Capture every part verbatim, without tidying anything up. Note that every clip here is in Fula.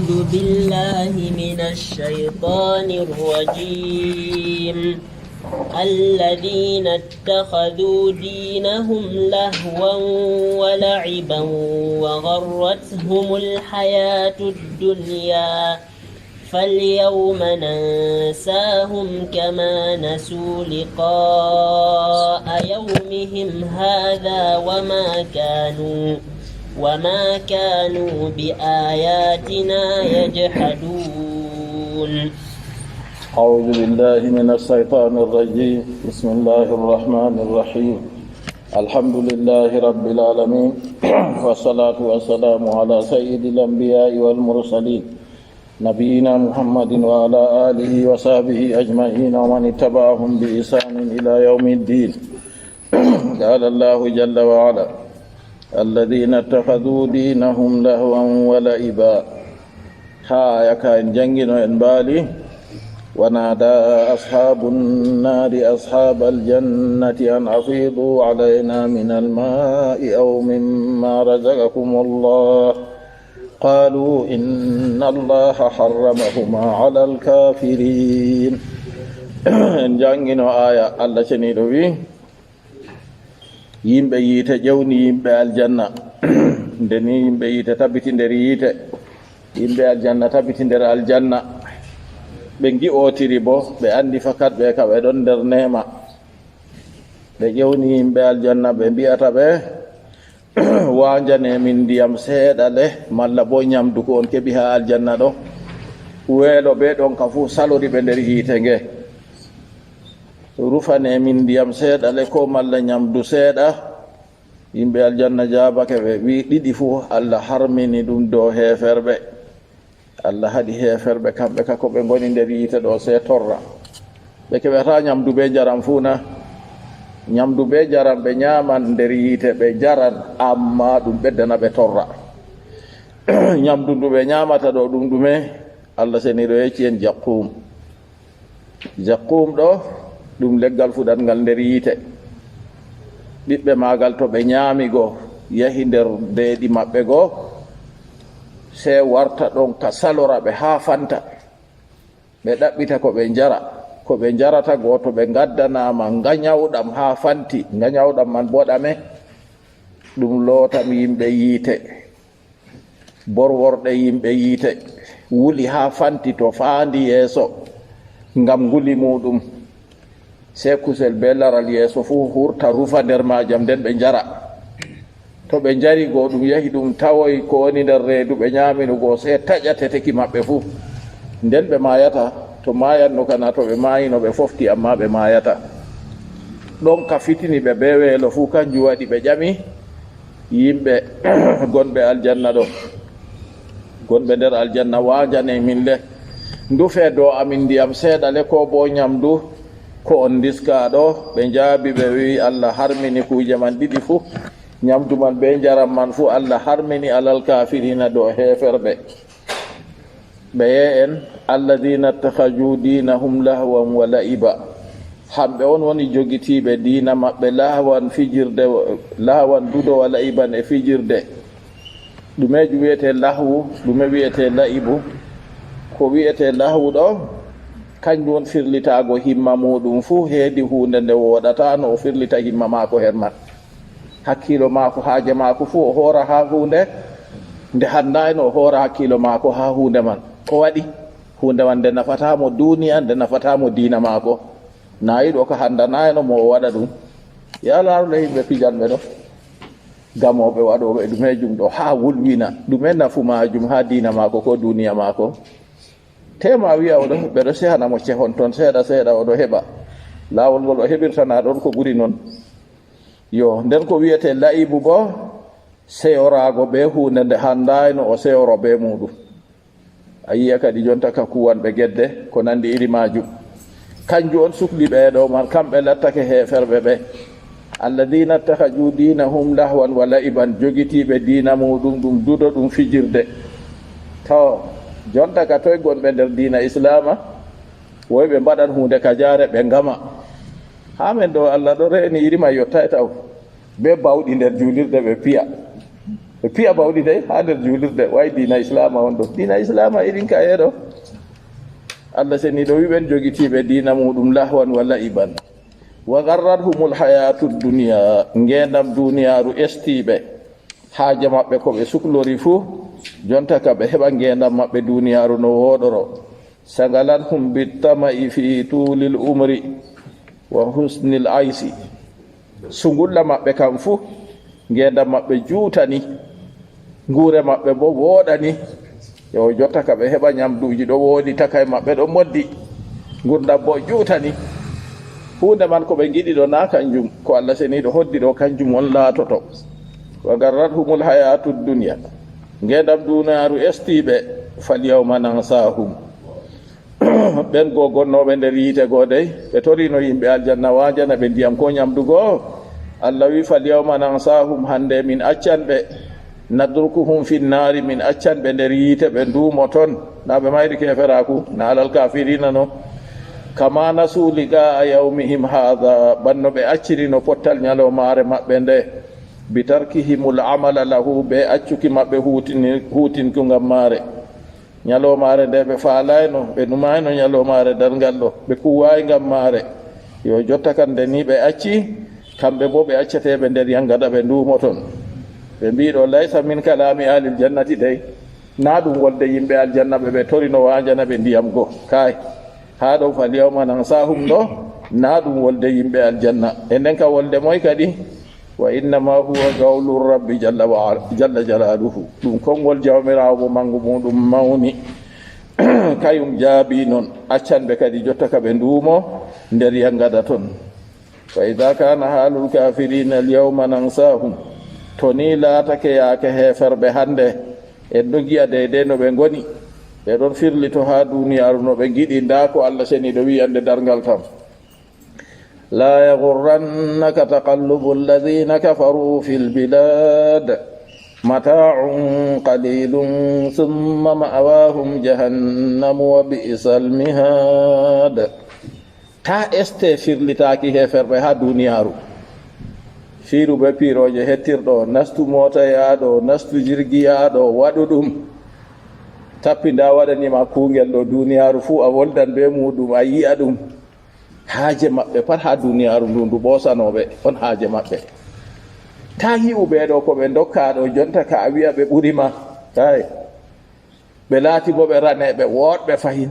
أعوذ بالله من الشيطان الرجيم. الذين اتخذوا دينهم لهوا ولعبا وغرتهم الحياة الدنيا فاليوم ننساهم كما نسوا لقاء يومهم هذا وما كانوا وما كانوا بآياتنا يجحدون. أعوذ بالله من الشيطان الرجيم. بسم الله الرحمن الرحيم. الحمد لله رب العالمين. والصلاة والسلام على سيد الأنبياء والمرسلين نبينا محمد وعلى آله وصحبه أجمعين ومن اتبعهم بإحسان إلى يوم الدين. قال الله جل وعلا: الذين اتخذوا دينهم لهوا ولعبا. Haa aya ka en janngino en mbaali. ونادى أصحاب النار أصحاب الجنة أن أفيضوا علينا من الماء أو مما رزقكم الله قالوا إن الله حرمهما على الكافرين. En janngino aya, Allah ceniiɗo wi: Yimɓe yiite ƴewni yimɓe aljanna. Nde ni yimɓe yiite tabbiti nder yiite, yimɓe aljanna tabbiti nder aljanna. Ɓe ngi'otiri bo, ɓe anndi fakat ɓe ka ɓe ɗon nder neema. Ɓe ƴewni yimɓe aljanna, ɓe mbi'ata ɓe: Waanjane min ndiyam seeɗa le, malla bo nyamdu ko on keɓi haa aljanna ɗo. Weelo be ɗonka fuu salori ɓe nder yiite nge. Rufane min ndiyam seeɗa le, ko malla nyamdu seeɗa. Yimɓe aljanna jaabake ɓe, wi: Ɗiɗi fuu Allah harmini ɗum dow heeferɓe. Allah haɗi heeferɓe kamɓe ka ko ɓe ngoni nder yiite ɗo, sey torra. Ɓe keɓata nyamdu be njaram fuu na? Nyamdu be njaram ɓe nyaaman nder yiite, ɓe njaran, ammaa ɗum ɓeddana ɓe torra. Nyamdu ndu ɓe nyaamata ɗo, ɗum ɗume? Allah seniiɗo yecci en: Jaqqum. Jaqqum ɗo, ɗum leggal fuɗatngal nder yiite. Ɓiɓɓe maagal, to ɓe nyaami go, yahi nder deeɗi maɓɓe go, sey warta ɗon ka salora ɓe haa fanta. Ɓe ɗaɓɓita ko ɓe njara. Ko ɓe njarata go, to ɓe ngaddanaama nganyawɗam haa fanti, nganyawɗam man bo ɗame, ɗum lootam yimɓe yiite. Borworɗe yimɓe yiite wuli haa fanti, to faandi yeeso ngam nguli muuɗum. Sey kusel be laral yeeso fuu hurta, rufa nder maajam, nden ɓe njara. To ɓe njari go, ɗum yahi ɗum tawoy ko woni nder reedu ɓe nyaamino go, sey taƴa teteki maɓɓe fuu. Nden ɓe maayata. To maayanno kana, to ɓe maayino ɓe fofti, ammaa ɓe maayata. Ɗonka fitini ɓe be weelo fuu, kanjum waɗi ɓe ƴami yimɓe gonɓe aljanna ɗo, gonɓe nder aljanna: Waanjane min le, ndufe dow amin ndiyam seeɗa le, ko bo nyamdu, ko on ndiska ɗo. Ɓe njaabi, ɓe wi'i: Allah harmini kuuje man ɗiɗi fuu. Nyamdu man be njaram man fuu Allah harmini, alal kaafiriina, dow heeferɓe. Ɓeye en: الذين اتخذوا دينهم لهوا ولعبا. Hamɓe on woni jogitiiɓe diina maɓɓe lahwan, fijirde, lahwan dudo, wa la'iban, e fijirde. Ɗumeejo wi'etee lahwu, ɗume wi'etee la'ibu? Ko wi'etee lahwu ɗo, kanjum woni firlitaago himma muuɗum fuu heedi huunde nde wooɗataa, no o firlita himma maako her man. Hakkiilo maako, haaje maako fuu o hoora haa huunde nde handaayno, o hoora hakkiilo maako haa huunde man. Ko waɗi? Huunde man nde nafataa mo duuniya, nde nafataa mo diina maako. Na yiɗo ka handanaayno mo o waɗa ɗum. Ya laaru le yimɓe pijanɓe ɗo. Gamooɓe waɗooɓe ɗumeejum ɗo haa wulwina. Ɗume nafu maajum haa diina maako ko duuniya maako? Tema wi'a o ɗo, ɓe ɗo sehana mo cehon ton seeɗa seeɗa, o ɗo heɓa. Laawol ngol o heɓirta na ɗon ko ɓuri non. Yo, nden ko wi'etee la'ibu bo, seyoraago be huunde nde handaayno o seyoro be muuɗum. A yi'a kadi jonta ka kuwanɓe gedde, ko nandi iri maajum. Kanjum on sukli ɓe ɗo man, kamɓe lattake heeferɓe ɓe. الذين اتخذوا دينهم لهوا ولعبا, jogitiiɓe diina muuɗum ɗum dudo, ɗum fijirde. To, jonta ka toy gonɓe nder diina Islaama? Woy ɓe mbaɗan huunde ka jaare, ɓe ngama. Haa men ɗo, Allah ɗo reeni iri man yottay taw. Be bawɗi nder juulirde ɓe piya. Ɓe piya bawɗi dey haa nder juulirde, way diina Islaama on ɗo. Diina Islaama irin ka yeeɗo. Allah seniiɗo wi ɓen jogitiiɓe diina muuɗum lahwan wa la'iban. Wa garrathumul hayatu dunya, ngeendam duuniyaaru estiiɓe. Haaje maɓɓe ko ɓe suklori fuu, jonta ka ɓe heɓa ngeendam maɓɓe duuniyaaru no wooɗoro. Sagalat hum bittama'i fi tuulil umri wa husnil aysi. Sungulla maɓɓe kam fuu, ngeendam maɓɓe juutani, nguure maɓɓe boo wooɗani. Yo jotta ka ɓe heɓa nyamduuji ɗo wooɗi, takay maɓɓe ɗo moddi, ngurdam boo juutani. Huunde man ko ɓe ngiɗi ɗo naa kanjum, ko Allah seniiɗo hoddi ɗo kanjum on laatoto. Wa garrathumul hayatu dunya. Ngeendam duuniyaaru estiiɓe, fal yawma nansahum. Ɓen goo gonnooɓe nder yiite goo dey, ɓe torino yimɓe aljanna waajana ɓe ndiyam koo nyamdu goo. Allah wi, fal yawma nansahum, hande min accan ɓe. Natrukuhum fin naari, min accan ɓe nder yiite, ɓe nduumo ton. Naa ɓe mayri keeferaaku, na alal kaafiriina no. Kama nasu liqa'a yawmihim haadha, banno ɓe accirino pottal nyaloomaare maɓɓe nde. Bi tarkihimul amala lahu, ɓe accuki maɓɓe huutini-, huutinki ngam maare. Nyaloomaare nde ɓe faalayno, ɓe numayno nyaloomaare darngal ɗo, ɓe kuwaay ngam maare. Yo jotta kan nde ni ɓe acci, kamɓe boo ɓe acceteeɓe nder yangada ɓe nduumo ton. Ɓe mbii ɗo, laysa min kalaami ahlil jannati dey. Naa ɗum wolde yimɓe aljanna ɓe ɓe torino waajana ɓe ndiyam go. Kaay, haa ɗo fal yawma nansahum ɗo, naa ɗum wolde yimɓe aljanna. E nden ka wolde moy kadi? Wa innama huwa qawlu rabbi jalla wa ala, jalla jalaluhu. Ɗum konngol Jawmiraawo mo manngu muuɗum mawni. Kayum jaabi non, accan ɓe kadi jotta ka ɓe nduumo nder yangada ton. Fa idha kana halul kafirina al yawma nansahum. To ni laatake yaake heeferɓe hannde, en ɗo ngi'a deydey no ɓe ngoni. Ɓe ɗon firlito haa duniyaaru no ɓe ngiɗi. Ndaa ko Allah seniiɗo wi'i hannde darngal kam. لا يغرنك تقلب الذين كفروا في البلاد متاع قليل ثم مأواهم جهنم وبئس المهاد. Taa este firlitaaki heeferɓe haa duniyaaru. Fiiru bee piirooje hettirɗo, nastu moota yaaɗo, nastu jirgi yaaɗo, waɗu ɗum. Tappi ndaa waɗani ma kuungel ɗo duniyaaru fuu, a woldan bee muuɗum, a yi'a ɗum. Haaje maɓɓe pat haa duniyaaru ndu, ndu ɓoosano ɓe, on haaje maɓɓe. Taa yi'u ɓee ɗo ko ɓe ndokka ɗo jonta ka a wi'a ɓe ɓuri ma. Kaay. Ɓe laati bo ɓe raneeɓe wooɗɓe fahin.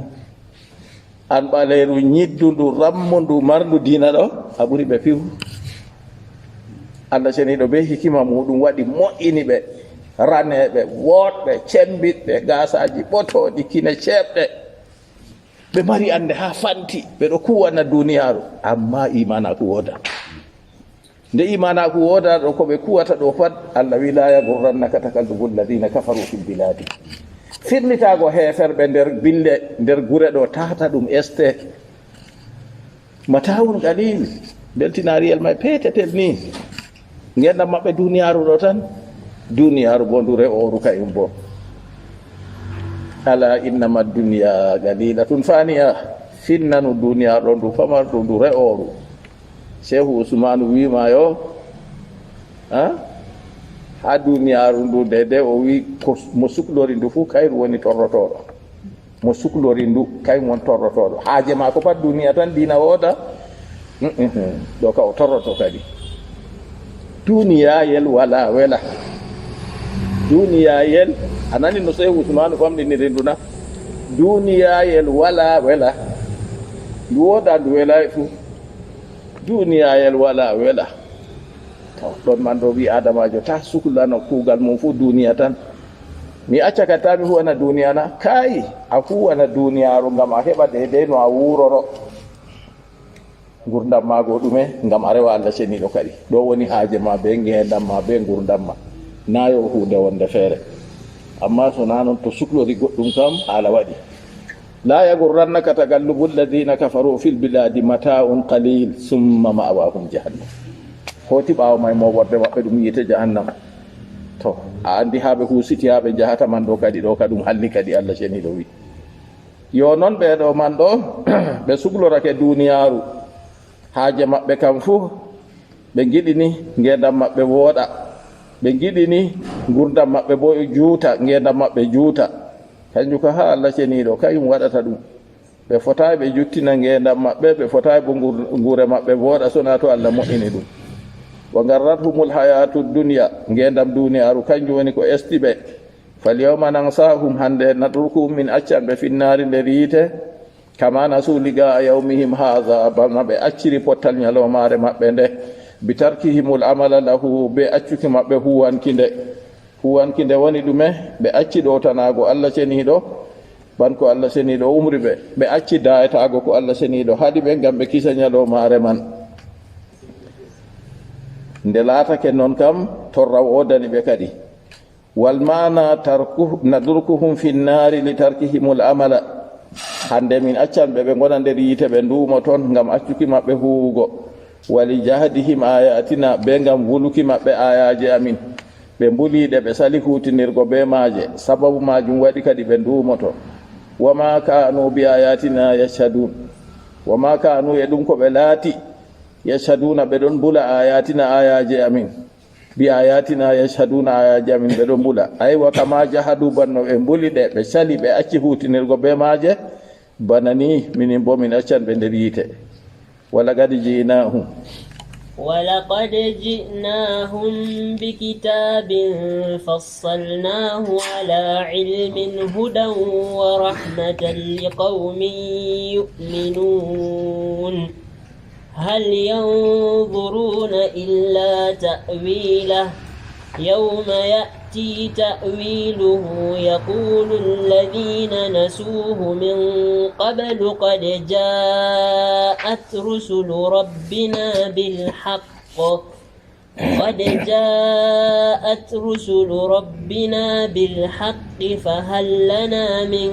An ɓaleeru nyiddundu, rammundu, marndu diina ɗo, a ɓuri ɓe piw. Allah ceniiɗo bee hikima muuɗum waɗi mo'ini ɓe. Raneeɓe wooɗɓe, cembiɗɓe, gaasaaji ɓotooɗi, kine ceeɓɗe. Ɓe mari annde haa fanti, ɓe ɗo kuwana duniyaaru, ammaa iimaanaaku woodaa. Nde iimaanaaku woodaa ɗo, ko ɓe kuwata ɗo pat, Allah wi, "Laa yagurrannaka takallubu alladina kafaru fil biladi." Firlitaago heeferɓe nder bille, nder gure ɗo, tata ɗum este. Mataawun qalil, beltinaariyel may peetetel ni. Ngenndam maɓɓe duniyaaru ɗo tan, duniyaaru bo ndu re'ooru kayum bo. Ala innama dunya qalilatun faniya, finnanu duniyaaru ɗo ndu pamarɗu, ndu re'ooru. Seehu Usmaanu wiima yo, ha? Ha duniyaaru ndu dede o wi ko mo suklori ndu fuu kayru woni torrotooɗo. Mo suklori ndu, kay won torrotooɗo. Haaje maako pat duniya tan, diina wooda. Mm, mm, mm. Ɗo ka o torroto kadi. Duniyayel wala wela. Duniyayel, a nani no Seehu Usmaanu famɗiniri ndu na? Duniyayel wala wela. Ndu wooda, ndu wela e fuu. Duniyayel wala wela. To, ɗon man ɗo ɓii Aadamaajo, ta suklano kuugal mum fuu duniya tan. Mi acca ka ta mi huwana duniya na? Kay, a huwana duniyaaru ngam a heɓa deydey no a wuuroro. Ngurdam ma go ɗume? Ngam a rewa Allah ceniiɗo kadi. Ɗo woni haaje ma bee ngeendam ma bee ngurdam ma. Na yo huunde wonde feere. Amma so na non, to suklori goɗɗum kam, haala waɗi. La yagurrannaka tagallubu alladhina kafaru fil biladi, mata'un qalil, summa ma'wahum jahannam. Hooti ɓaawo may mooɓorde maɓɓe ɗum yiite jahannam. To, a anndi haa ɓe huusiti, haa ɓe njahata man ɗo kadi, ɗo ka ɗum halli kadi, Allah ceniiɗo wi. Yo non ɓee ɗo man ɗo, ɓe suklorake duniyaaru, haaje maɓɓe kam fuu, ɓe ngiɗi ni ngeendam maɓɓe wooɗa. Ɓe ngiɗini ngurdam maɓɓe boo juuta, ngeendam maɓɓe juuta. Kanjum ka haa Allah Ceniiɗo, kayum waɗata ɗum. Ɓe fotaay ɓe juttina ngeendam maɓɓe, ɓe fotaay bo ngur-, nguure maɓɓe vooɗa, sonaa to Allah moƴƴini ɗum. Wa garrathumul hayatud dunya, ngeendam duuniyaaru, kanjum woni ko esti ɓe. Fal yawma nansaahum, hannde nadrukuhum, min accan ɓe finnaari nder yiite, kama nasu liqa'a yawmihim haadha, bana ɓe acciri pottal nyaloomaare maɓɓe nde, bi tarkihimul amala lahu, be accuki maɓɓe huwanki nde. Huwanki nde woni ɗume? Ɓe acci ɗowtanaago Allah Ceniiɗo, ban ko Allah Ceniiɗo umri ɓe. Ɓe acci daaytaago ko Allah Ceniiɗo haɗi ɓe ngam ɓe kisa nyaloomaare man. Nde laatake non kam, torra woodani ɓe kadi. Wal maana tarku-, nadrukuhum finnaari li tarkihimul amala. Hannde min accan ɓe, ɓe ngona nder yiite, ɓe nduumo ton ngam accuki maɓɓe huuwugo. Wa li jahdihim ayatina, be ngam vuluki maɓɓe aayaaje amin. Ɓe mbuli ɗe, ɓe sali huutinirgo be maaje. Sababu maajum waɗi kadi ɓe nduumoto. Wa ma kaanu bi ayatina yashhadun. Wa ma kaanu, e ɗum ko ɓe laati, yashhaduna, ɓe ɗon mbula ayatina, aayaaje amin. Bi ayatina yashhaduna, aayaaje amin ɓe ɗon mbula. Aywa, kama jahadu, banno ɓe mbuli ɗe, ɓe cali, ɓe acci huutinirgo be maaje, bana ni minin bo min accan ɓe nder yiite. Walaqad ji'nahum. ولقد جئناهم بكتاب فصلناه على علم هدى ورحمة لقوم يؤمنون. هل ينظرون إلا تأويله، يوم يأتي تأويله يقول الذين نسوه من قبل قد جاءت رسل ربنا بالحق، قد جاءت رسل ربنا بالحق فهل لنا من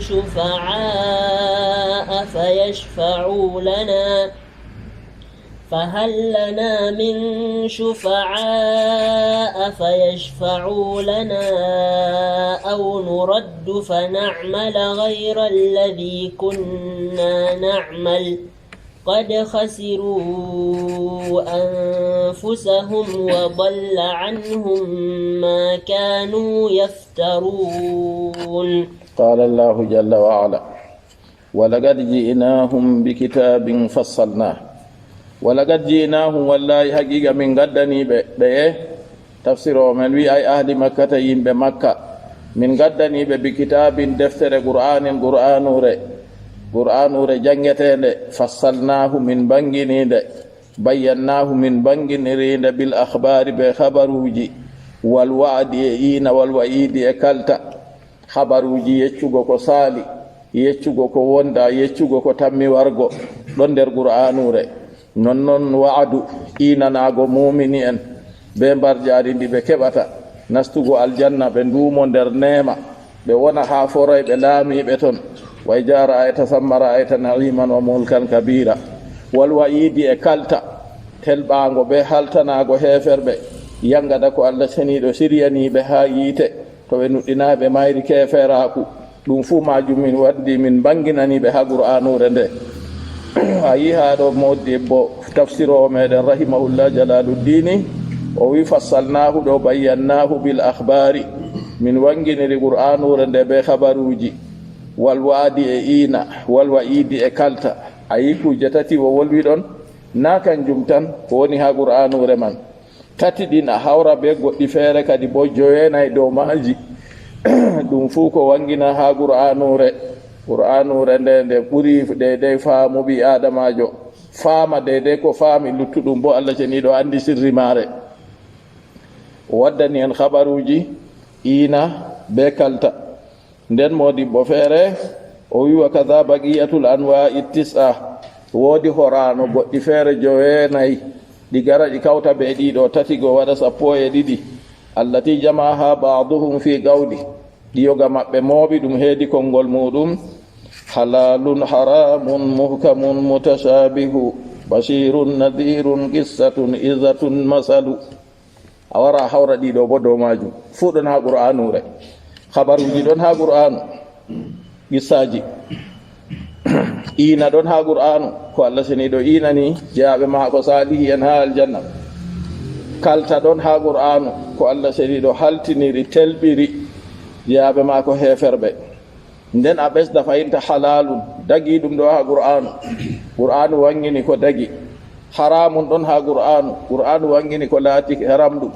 شفعاء فيشفعوا لنا، فهل لنا من شفعاء فيشفعوا لنا أو نرد فنعمل غير الذي كنا نعمل، قد خسروا أنفسهم وضل عنهم ما كانوا يفترون. قال الله جل وعلا: ولقد جئناهم بكتاب فصلناه. ولقد جئناهم، wallaahi haqiiqa min ngaddani ɓe, ɓe e tafsir o men wi'ay ahli Makkata, yimɓe Makka, min ngaddani ɓe bi kitaabin, deftere Qur'aanin, Qur'aanuure, Qur'aanuure janngeteende, fassalnaahu, min mbanngini nde, bayyannaahu, min mbannginirii nde, bil akhbaari, be khabaruuji, wal wa'di e iina, wal wa'iidi e kalta. Habaruuji yeccugo ko saali, yeccugo ko wonda, yeccugo ko tammi wargo, ɗon nder Qur'aanuure. Nonnon wa'adu, iinanaago muumini en bee mbarjaari ndi ɓe keɓata, nastugo aljanna, ɓe nduumo nder neema, ɓe wona haa foroyɓe laamiiɓe ton. Wa iza ra'ayta samma ra'ayta na'iman wa mulkan kabira. Wal wa'iidi e kalta, telɓaango bee haltanaago heeferɓe, yaŋgada ko Allah Ceniiɗo siryani ɓe haa yiite. To ɓe nuɗɗinaay, ɓe mayri keeferaaku. Ɗum fuu maajum min waddi, min mbaŋginani ɓe haa Qur'aanuure nde. A yi'i haa ɗo moodibbo tafsiroowo meeɗen rahimahullah Jalaaluddiini, o wi'i: "Fassalnaahu" ɗo, "bayyannaahu bil akhbaari." Min waŋginiri Qur'aanuure nde bee habaruuji, wal wa'di e iina, wal wa'iidi e kalta. A yi'i kuuje tati o wolwi ɗon? Naa kanjum tan ko woni haa Qur'aanuure man. Tati ɗin a hawra bee goɗɗi feere kadi boo jowenayi dow maaji. Ɗum fuu ko waŋgina haa Qur'aanuure. Qur'aanuure nde, nde ɓuri deydey faamu ɓii Aadamaajo. Faama deydey ko faami, luttuɗum boo Allah Ceniiɗo anndi sirri maare. O waddani en habaruuji iina bee kalta. Nden moodibbo feere o wi'i: "Wa kaza baqiyatul anwa'i tis'a." Woodi horaano goɗɗi feere joweenayi, ɗi gara ɗi kawta bee ɗiɗo, tati go waɗa sappo e ɗiɗi. "Allati jama'aha ba'duhum fi qawli." Ɗi yoga maɓɓe mooɓi ɗum heedi konngol muuɗum. "Halalun haramun muhkamun mutashabihu, bashirun nadhirun qissatun izatun masalu." A wara a hawra ɗiɗo bo dow maajum. Fuu ɗon haa Qur'aanuure. Habaruuji ɗon haa Qur'aanu. Qissaaji. Iina ɗon haa Qur'aanu. Ko Allah Ceniiɗo iinani jeyaaɓe maako saalihi'en haa aljanna. Kalta ɗon haa Qur'aanu. Ko Allah Ceniiɗo haltiniri, telɓiri jeyaaɓe maako heeferɓe. Nden a ɓesda fayinta halaalun, dagii ɗum ɗo haa Qur'aanu. Qur'aanu wanngini ko dagi. Haraamun ɗon haa Qur'aanu. Qur'aanu wanngini ko laati haramɗum.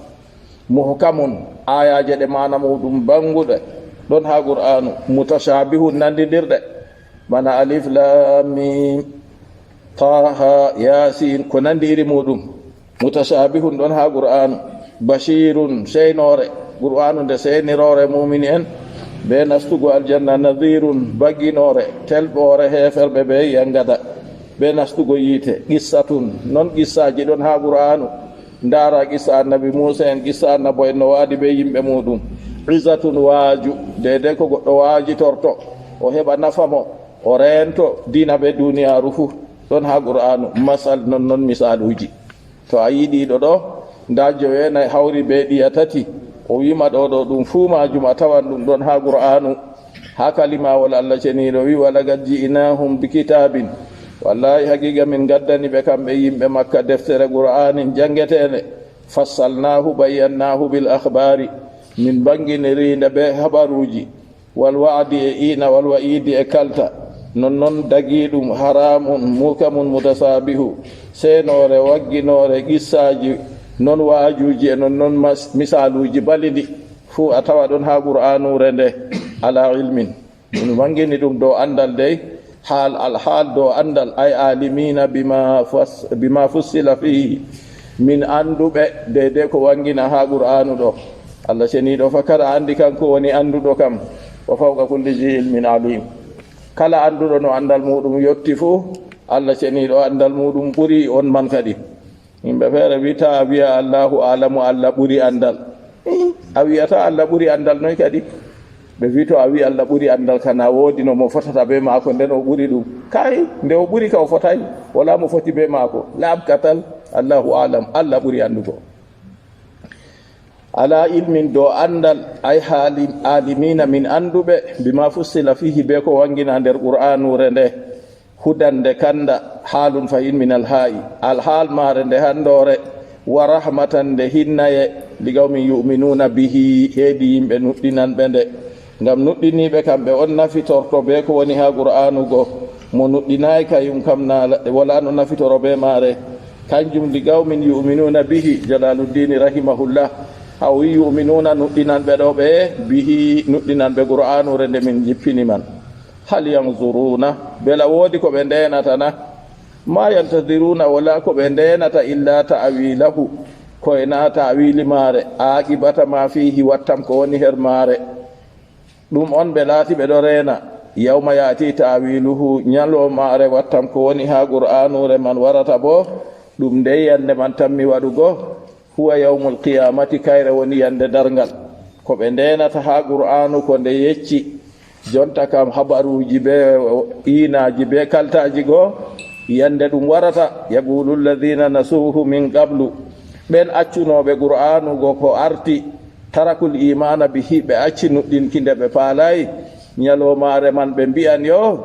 Muhkamun, aayaaje ɗe maana muuɗum bannguɗe ɗon haa Qur'aanu. Mutashaabihun, nanndindirɗe. Bana alif, laam, miim, taaha, yaasin, ko nanndi iri muuɗum. Mutashaabihun ɗon haa Qur'aanu. Bashiirun, seynoore. Qur'aanu nde seyniroore muumini en bee nastugo aljanna. Nadiirun, bagginoore, telɓoore heeferɓe bee yangada, bee nastugo yiite. Qissatun, non qissaaji ɗon haa Qur'aanu. Ndaara qissa Annabi Muusa en, qissa Annabo en no waadi bee yimɓe muuɗum. Izatun, waaju, deydey ko goɗɗo waajitorto, o heɓa nafa mo, o reento diina bee duniyaaru fuu, ɗon haa Qur'aanu. Masal, non non misaaluuji. To a yi'i ɗiɗo ɗo, ndaa joweenayi hawri bee ɗiya tati, o wi'i ma ɗo ɗo, ɗum fuu maajum a tawan ɗum ɗon haa Qur'aanu. Haa kalimawol Allah Ceniiɗo wi'i, "Walaqad ji'naahum bi kitaabin." Wallaahi, haqiiqa min ngaddani ɓe, kamɓe yimɓe Makka, deftere Qur'aanin janngeteende. "Fassalnaahu, bayyannaahu bil akhbaari." Min mbaŋginiri nde bee habaruuji. "Wal wa'di," e iina, "wal wa'iidi," e kalta. Nonnon dagiiɗum, haraamun, muhkamun, mutasaabihu, seenoore, wagginoore, qissaaji, non waajuuji, e nonnon mas-, misaaluuji balidi. Fuu a tawa ɗon haa Qur'aanuure nde, alaa ilmin. Min waŋgini ɗum dow anndal dey, haal, alhaal dow anndal, ay aalimiina bima fas-, bima fussila fiihi. Min annduɓe deydey ko waŋgina haa Qur'aanu ɗo. Allah Ceniiɗo fakat a anndi kanko woni annduɗo kam. Wa fawqa kulli zi ilmin alim. Kala annduɗo no anndal muuɗum yotti fuu, Allah Ceniiɗo anndal muuɗum ɓuri on man kadi. Yimɓe feere wi'ata a wi'a Allahu aalamu, Allah ɓuri anndal. Ih, a wi'ata Allah ɓuri anndal noy kadi? Ɓe wi'i to a wi'i Allah ɓuri anndal, kana woodi no mo fotata bee maako, nden o ɓuri ɗum. Kay, nde o ɓuri ka o fotaay, walaa mo foti bee maako. Laab katal, Allahu aalam, Allah ɓuri anndugo. Alaa ilmin, dow anndal, ay haali-, aalimiina, min annduɓe, bima fussila fiihi, bee ko waŋgina nder Qur'aanuure nde. Hudan, nde kannda, haalun fahin min alhaa'i, alhaal maare nde hanndoore, wa rahmatan, nde hinnaye, li qawmin yu'minuuna bihi, heedi yimɓe nuɗɗinanɓe nde. Ngam nuɗɗiniiɓe kamɓe on nafitorto bee ko woni haa Qur'aanu go, mo nuɗɗinaay kayum kam na, walaa no nafitoro bee maare. Kanjum li qawmin yu'minuuna bihi, Jalaaluddiini rahimahullah, haa o wi'i yu'minuuna, nuɗɗinanɓe ɗo ɓe, bihi, nuɗɗinanɓe Qur'aanuure nde min jippini man. Hal yanzuruuna, bela woodi ko ɓe ndeenata na? Ma yantadiruuna, walaa ko ɓe ndeenata, illa ta'wiilahu, ko e na ta'wiili maare, aaqibata ma fiihi, wattam ko woni her maare. Ɗum on ɓe laati ɓe ɗo reena. Yawma ya'ti ta'wiiluhu, nyaloo maare wattam ko woni haa Qur'aanuure man warata boo, ɗum ndey yannde man tammi waɗugo. Huwa yawmul qiyaamati, kayre woni yannde darngal. Ko ɓe ndeenata haa Qur'aanu ko nde yecci, jonta kam habaruuji bee iinaaji bee kaltaaji go, yannde ɗum warata, yaquulu alladhiina nasuuhu min qablu, ɓeen accunooɓe Qur'aanu go ko arti, tarakul iimaana bihi, ɓe acci nuɗɗinki nde ɓe paalaay, nyaloomaare man ɓe mbi'an yo,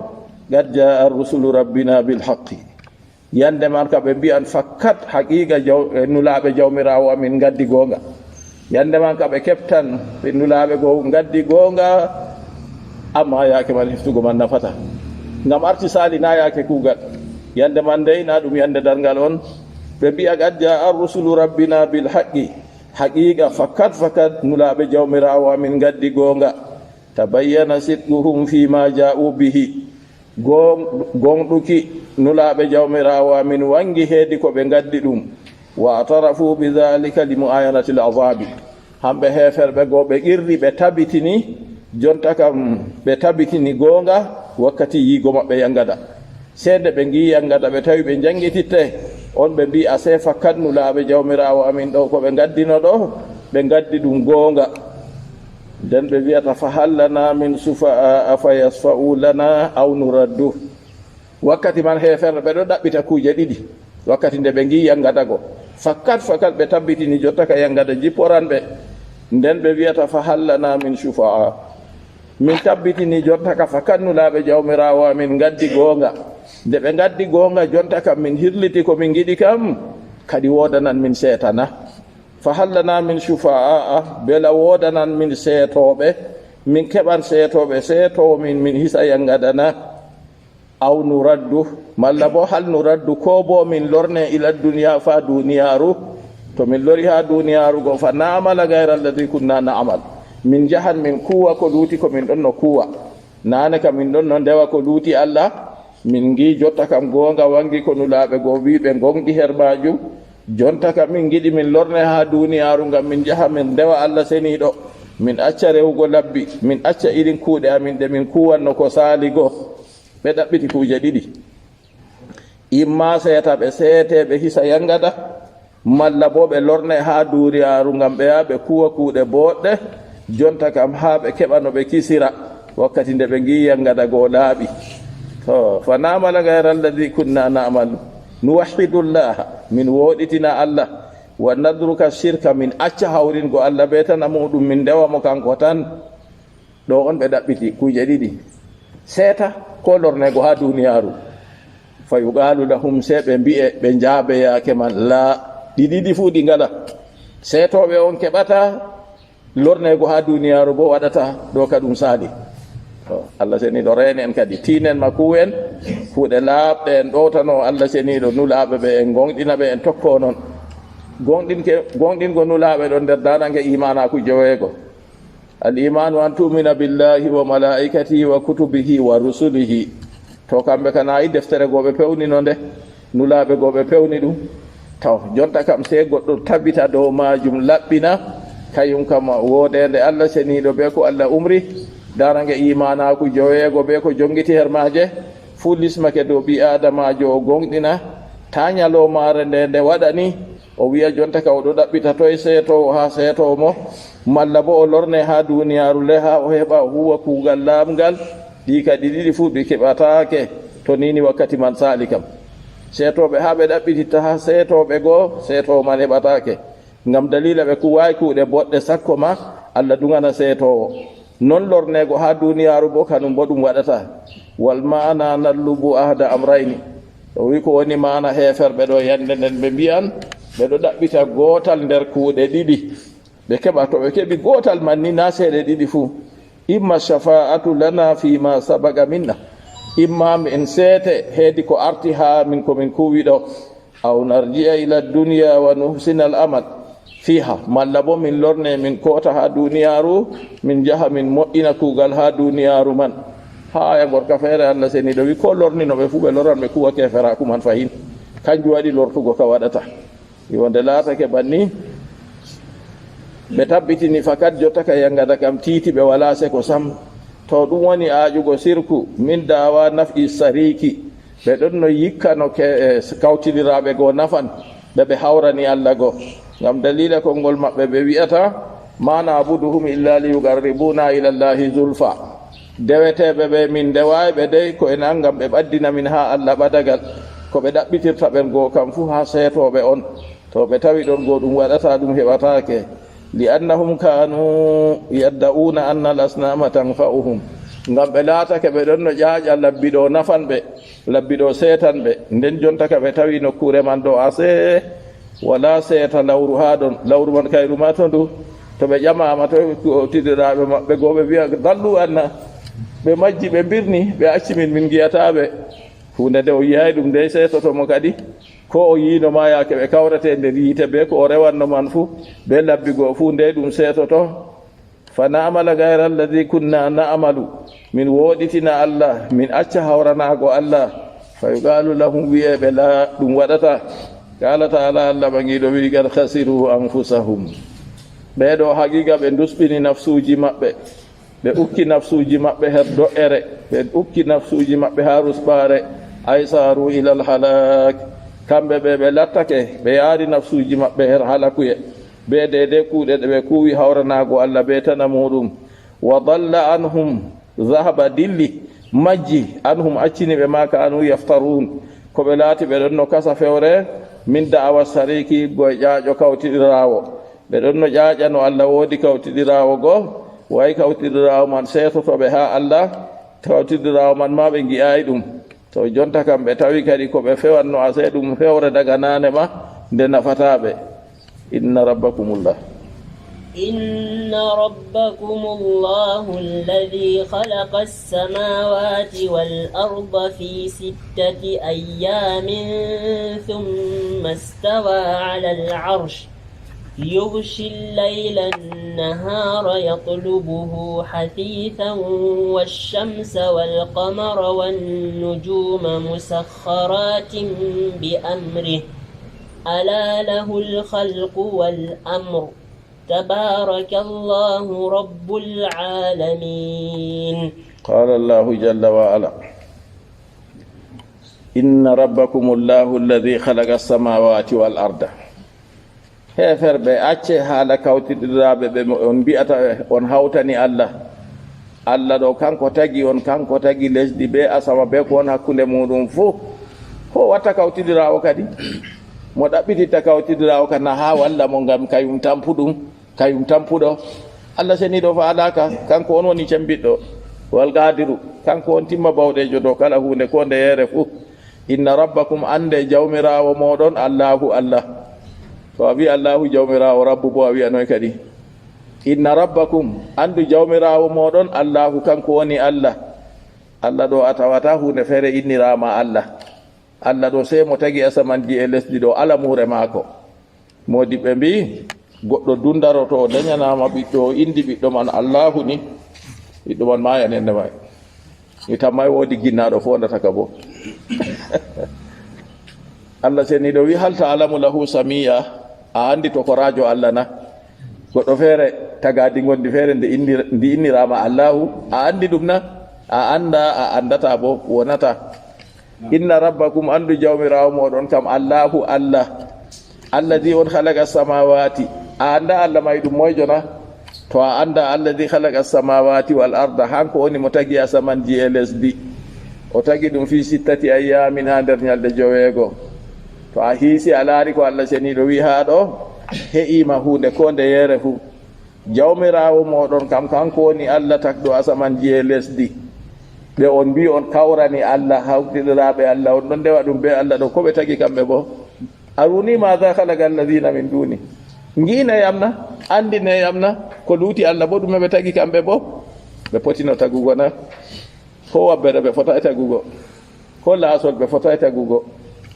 qad jaa'a rusulu rabbina bil haqqi. Yannde man ka ɓe mbi'an, "Fakkat, haqiiqa jaw-, e nulaaɓe Jawmiraawo amin ngaddi goonga." Yannde man ka ɓe keɓtan, ɓe nulaaɓe go ngaddi goonga, amma yaake man heftugo man nafata. Ngam arti saali na yaake kuugal. Yannde man dey na ɗum yannde darngal on. Ɓe mbi'a, "Qad jaa'a rusulu rabbina bil haqqi." Haqiiqa, fakkat, fakkat, nulaaɓe Jawmiraawo amin ngaddi goonga. Tabayyana sidquhum fii ma jaa'u bihi. Gooŋ-, gooŋɗuki nulaaɓe Jawmiraawo amin waŋgi heedi ko ɓe ngaddi ɗum. Wa atarafu bi dhalika li mu'ayanati al-azaabi. Hamɓe heeferɓe go ɓe qirri, ɓe tabitini, jonta kam ɓe tabitini gooŋga wakkati yi'ugo maɓɓe yaŋgada. Sey nde ɓe ngi'i yaŋgada, ɓe tawi ɓe njaŋngititte, on ɓe mbi'i, "Asee fakkat nulaaɓe Jawmiraawo amin ɗo, ko ɓe ngaddino ɗo, ɓe ngaddi ɗum gooŋga." Nden ɓe mbi'ata, "Fa hal lana min shufa'a fa yashfa'u lana aw nuraddu." Wakkati man heeferɓe ɓe ɗo ɗaɓɓita kuuje ɗiɗi. Wakkati nde ɓe ngi'i yaŋgada go, fakkat, fakkat ɓe tabbitini jotta ka yaŋgada jipporan ɓe. Nden ɓe mbi'ata, "Fa hal lana min shufa'a." Min tabbitini jonta ka fakat nulaaɓe Jawmiraawo amin ngaddi gooŋga. Nde ɓe ngaddi gooŋga, jonta kam min hirliti ko min ngiɗi kam, kadi woodanan min seeta na? Fa hal lana min shufa'a, bela woodanan min seetooɓe, min keɓan seetooɓe, seetoowo min, min hisa yangada na? Aw nuraddu, malla bo hal nuraddu, ko bo min lorne ila dunya, fa duniyaaru, to min lori ha duniyaaru go, fa na'mala gayra alladhi kunna na'mal, min jahan min kuwa ko luuti ko min ɗonno kuwa. Naane kam min ɗonno ndewa ko luuti Allah, min ngi jotta kam goonga wangi ko nulaaɓe go wi ɓe ngonɗi her maajum. Jonta kam min ngiɗi min lorne ha duniyaaru ngam min jaha min ndewa Allah seniiɗo, min acca rewugo labbi, min acca irin kuuɗe amin ɗe min kuwanno ko saali go. Ɓe ɗaɓɓiti kuuje ɗiɗi. Imma seeta ɓe seete ɓe hisa yangada, malla bo ɓe lorne ha duniyaaru ngam ɓe yaha ɓe kuwa kuuɗe boɗɗe, jonta kam ha ɓe keɓa no ɓe kisira wakkati nde ɓe ngi yangada go laaɓi. To, fa na'mala gayra alladhi kunna na'mal, nuwahhidu Allaha, min woɗitina Allah, wa natruka shirka, min acca hawringo Allah be tana muɗum, min ndewa mo kanko tan. Ɗo on ɓe ɗaɓɓiti kuuje ɗiɗi, seeta ko lornego ha duniyaaru. Fa yuqalu lahum, se ɓe mbi'e, ɓe njaabe yaake man, la, ɗi ɗiɗi fuu ɗi ngala. Seetooɓe on keɓata, lornego ha duniyaaru bo waɗata, ɗo ka ɗum saali. To, Allah seniiɗo reene en kadi, tiinen ma kuwen kuuɗe laaɓɗe en ɗowtano Allah seniiɗo nulaaɓe ɓe, en gonɗina ɓe, en tokko non. Gonɗinke, gonɗingo nulaaɓe ɗon nder darange imaanaaku joweego. Al imanu an tu'mina billahi wa malaikatihi wa kutubihi wa rusulihi. To kamɓe kana yi deftere go ɓe pewnino nde, nulaaɓe go ɓe pewni ɗum. Taw, jonta kam sey goɗɗo tabita dow maajum laɓɓina, kayum kam woodeende Allah seniiɗo be ko Allah umri, darange imaanaaku joweego be ko jongiti her maaje, fuu lismake dow ɓii aadamaajo o gonɗina, taa nyaloomaare nde nde waɗani, o wi'a jonta ka o ɗo ɗaɓɓita toy seetoowo haa seetoowo mo, malla bo o lorne haa duuniyaaru le haa o heɓa o huuwa kuugal laaɓngal, ɗi kadi ɗiɗi fuu ɗi keɓataake, to niini wakkati man saali kam. Seetooɓe haa ɓe ɗaɓɓititta haa seetooɓe goo, seetoowo man heɓataake. Ngam daliila ɓe kuuwaay kuuɗe boɗɗe sakko ma Allah duŋana seetoowo. Non lorneego haa duuniyaaru boo, kanum boo ɗum waɗataa. Wal maana natlubu ahda amrayni. O wi'i ko woni maana heeferɓe ɗo yannde nden ɓe mbi'an ɓe ɗo ɗaɓɓita gootal nder kuuɗe ɗiɗi. Ɓe keɓa, to ɓe keɓi gootal man ni, naa seeɗe ɗiɗi fuu. Imma shafa'atu lana fi ma sabaqa minna. Imma min seete heedi ko arti haa min ko min kuuwi ɗo. Aw narji'a ila dunya wa nuhsina al amal fiha. Malla bo min lorne min koota haa duuniyaaru, min njaha min moƴƴina kuugal haa duuniyaaru man. Haa aya gorka feere Allah seniiɗo wi'i ko lornino ɓe fuu ɓe loran ɓe kuuwa keeferaaku man fahin. Kanjum waɗi lortugo ka waɗata. Yo nde laatake banni, ɓe tabbitini fakat jottaka yangada kam tiiti ɓe walaa seko sam. To ɗum woni aaƴugo sirku, min da'awa naf'i sariki. Ɓe ɗon no yikkano ke-, e, kawtidiraaɓe goo nafan ɓe ɓe hawrani Allah goo. Ngam daliila konngol maɓɓe ɓe wi'ata, ma na'buduhum illa liyuqarribuna ila Allahi zulfa. Deweteeɓe ɓe min ndewaay ɓe dey ko en an ngam ɓe ɓaddina min haa Allah ɓadagal. Ko ɓe ɗaɓɓitirta ɓen goo kam fuu haa seetooɓe on. To ɓe tawi ɗon goo ɗum waɗataa, ɗum heɓataake. Li'annahum kaanu yadda'una anna al-asnama tanfa'uhum. Ngam ɓe laatake ɓe ɗon no ƴaaƴa labbi ɗo nafan ɓe, labbi ɗo seetan ɓe. Nden jonta ka ɓe tawi nokkuure man ɗo asee walaa seeta lawru haa ɗon. Lawru man kayru ma to ndu, to ɓe ƴamaama to kawtidiraaɓe maɓɓe goo ɓe wi'a, dallu anna. Ɓe majji, ɓe mbirni, ɓe acci min, min ngi'ataa ɓe. Huunde nde o yi'aay ɗum dey seetoto mo kadi. Ko o yi'ino ma yaake ɓe kawrete nder yiite bee ko o rewanno man fuu, bee labbi goo fuu, ndey ɗum seetoto. Fa na'mala gayra alladhi kunna na'malu. Min wooɗitina Allah, min acca hawranaago Allah. Fa yuqalu lahum, wi'e ɓe, laa, ɗum waɗataa. Qaala ta'ala, Allah ɓaŋiiɗo wi'i, qad khasiru anfusahum. Ɓee ɗo haqiiqa ɓe ndusɓini nafsuuji maɓɓe. Ɓe ukki nafsuuji maɓɓe her do'ere, ɓe ukki nafsuuji maɓɓe haa rusɓaare, ay saaru ilal halaak. Kamɓe ɓe, ɓe lattake, ɓe yaari nafsuuji maɓɓe her halakuye, bee deydey kuuɗe ɗe ɓe kuuwi hawranaago Allah bee tana muuɗum. Wa dalla anhum, zahaba, dilli, majji, anhum, accini ɓe, ma kaanu yaftaruun, ko ɓe laati ɓe ɗon no kasa fewre, min da'awa sariki, go e ƴaaƴo kawtiɗiraawo. Ɓe ɗon no ƴaaƴa no Allah woodi kawtiɗiraawo goo, way kawtiɗiraawo man seetoto ɓe haa Allah, kawtiɗiraawo man maa ɓe ngi'aay ɗum. To jonta kam ɓe tawi kadi ko ɓe fewanno asee ɗum fewre daga naane ma nde nafataa ɓe. إن ربكم الله. إن ربكم الله الذي خلق السماوات والأرض في ستة أيام ثم استوى على العرش يغشي الليل النهار يطلبه حثيثا والشمس والقمر والنجوم مسخرات بأمره ألا له الخلق والأمر تبارك الله رب العالمين. قال الله جل وعلا: إن ربكم الله الذي خلق السماوات والأرض. Heeferɓe, accee haala kawtidiraaɓe ɓe on mbi'ata on hawtani Allah. Allah ɗo, kanko tagi on, kanko tagi lesdi bee asama bee ko won hakkunde muuɗum fuu. Ko watta kawtidiraawo kadi? Mo ɗaɓɓititta kawtidiraawo ka na haa walla mo ngam kayum tampuɗum, kayum tampuɗo? Allah seniiɗo faalaaka, kanko on woni cembiɗɗo. Wal qaadiru, kanko on timma bawɗeejo dow kala huunde ko nde yeere fuu. Inna rabbakum, annde jawmiraawo mooɗon, Allaahu Allah. To a wi'i Allaahu jawmiraawo, rabbu boo a wi'a noy kadi? Inna rabbakum, anndu jawmiraawo mooɗon, Allaahu kanko woni Allah. Allah ɗo a tawata huunde feere inniraama Allah. Allah ɗo sey mo tagi asamanji e lesdi ɗo, ala muure maako. Moodiɓɓe mbi'i, goɗɗo dundaroto o danyanaama ɓiɗɗo, o inndi ɓiɗɗo man Allaahu ni, ɓiɗɗo man maayan ende may. Mi tammaay woodi ginnaaɗo foondata ka boo. Allah seniiɗo wi'i, "Hal ta'lamu lahu samiyya?" A anndi tokoraajo Allah na? Goɗɗo feere, tagaadi ngondi feere, ndi inni-, ndi inniraama Allaahu. A anndi ɗum na? A anndaa, a anndataa boo, wonataa. Inna rabbakum, anndu jawmiraawo mooɗon kam, Allaahu Allah. Alladhi, on khalaqa samawati. A anndaa Allah may ɗum moyjo na? To a anndaa, alladhi khalaqa samawati wal arda, hanko woni mo tagi asamanji e lesdi. O tagi ɗum fi sittati ayyamin, haa nder nyalɗe joweego. To a hiisi, a laari ko Allah seniiɗo wi'i haa ɗo, he'iima huunde koo nde yeere fuu. Jawmiraawo mooɗon kam, kanko woni Allah tagɗo asamanji e lesdi. Ɓe on mbi'i on kawrani Allah, hawtiɗiraaɓe Allah, on ɗon ndewa ɗum bee Allah ɗo, ko ɓe tagi kamɓe boo? Aruni maadha khalaqa alladhina min duni. Ngi'inee yam na, anndinee yam na, ko luuti Allah boo, ɗume ɓe tagi kamɓe boo? Ɓe potino tagugo na? Ko wabbere ɓe fotaay tagugo. Ko laasol ɓe fotaay tagugo.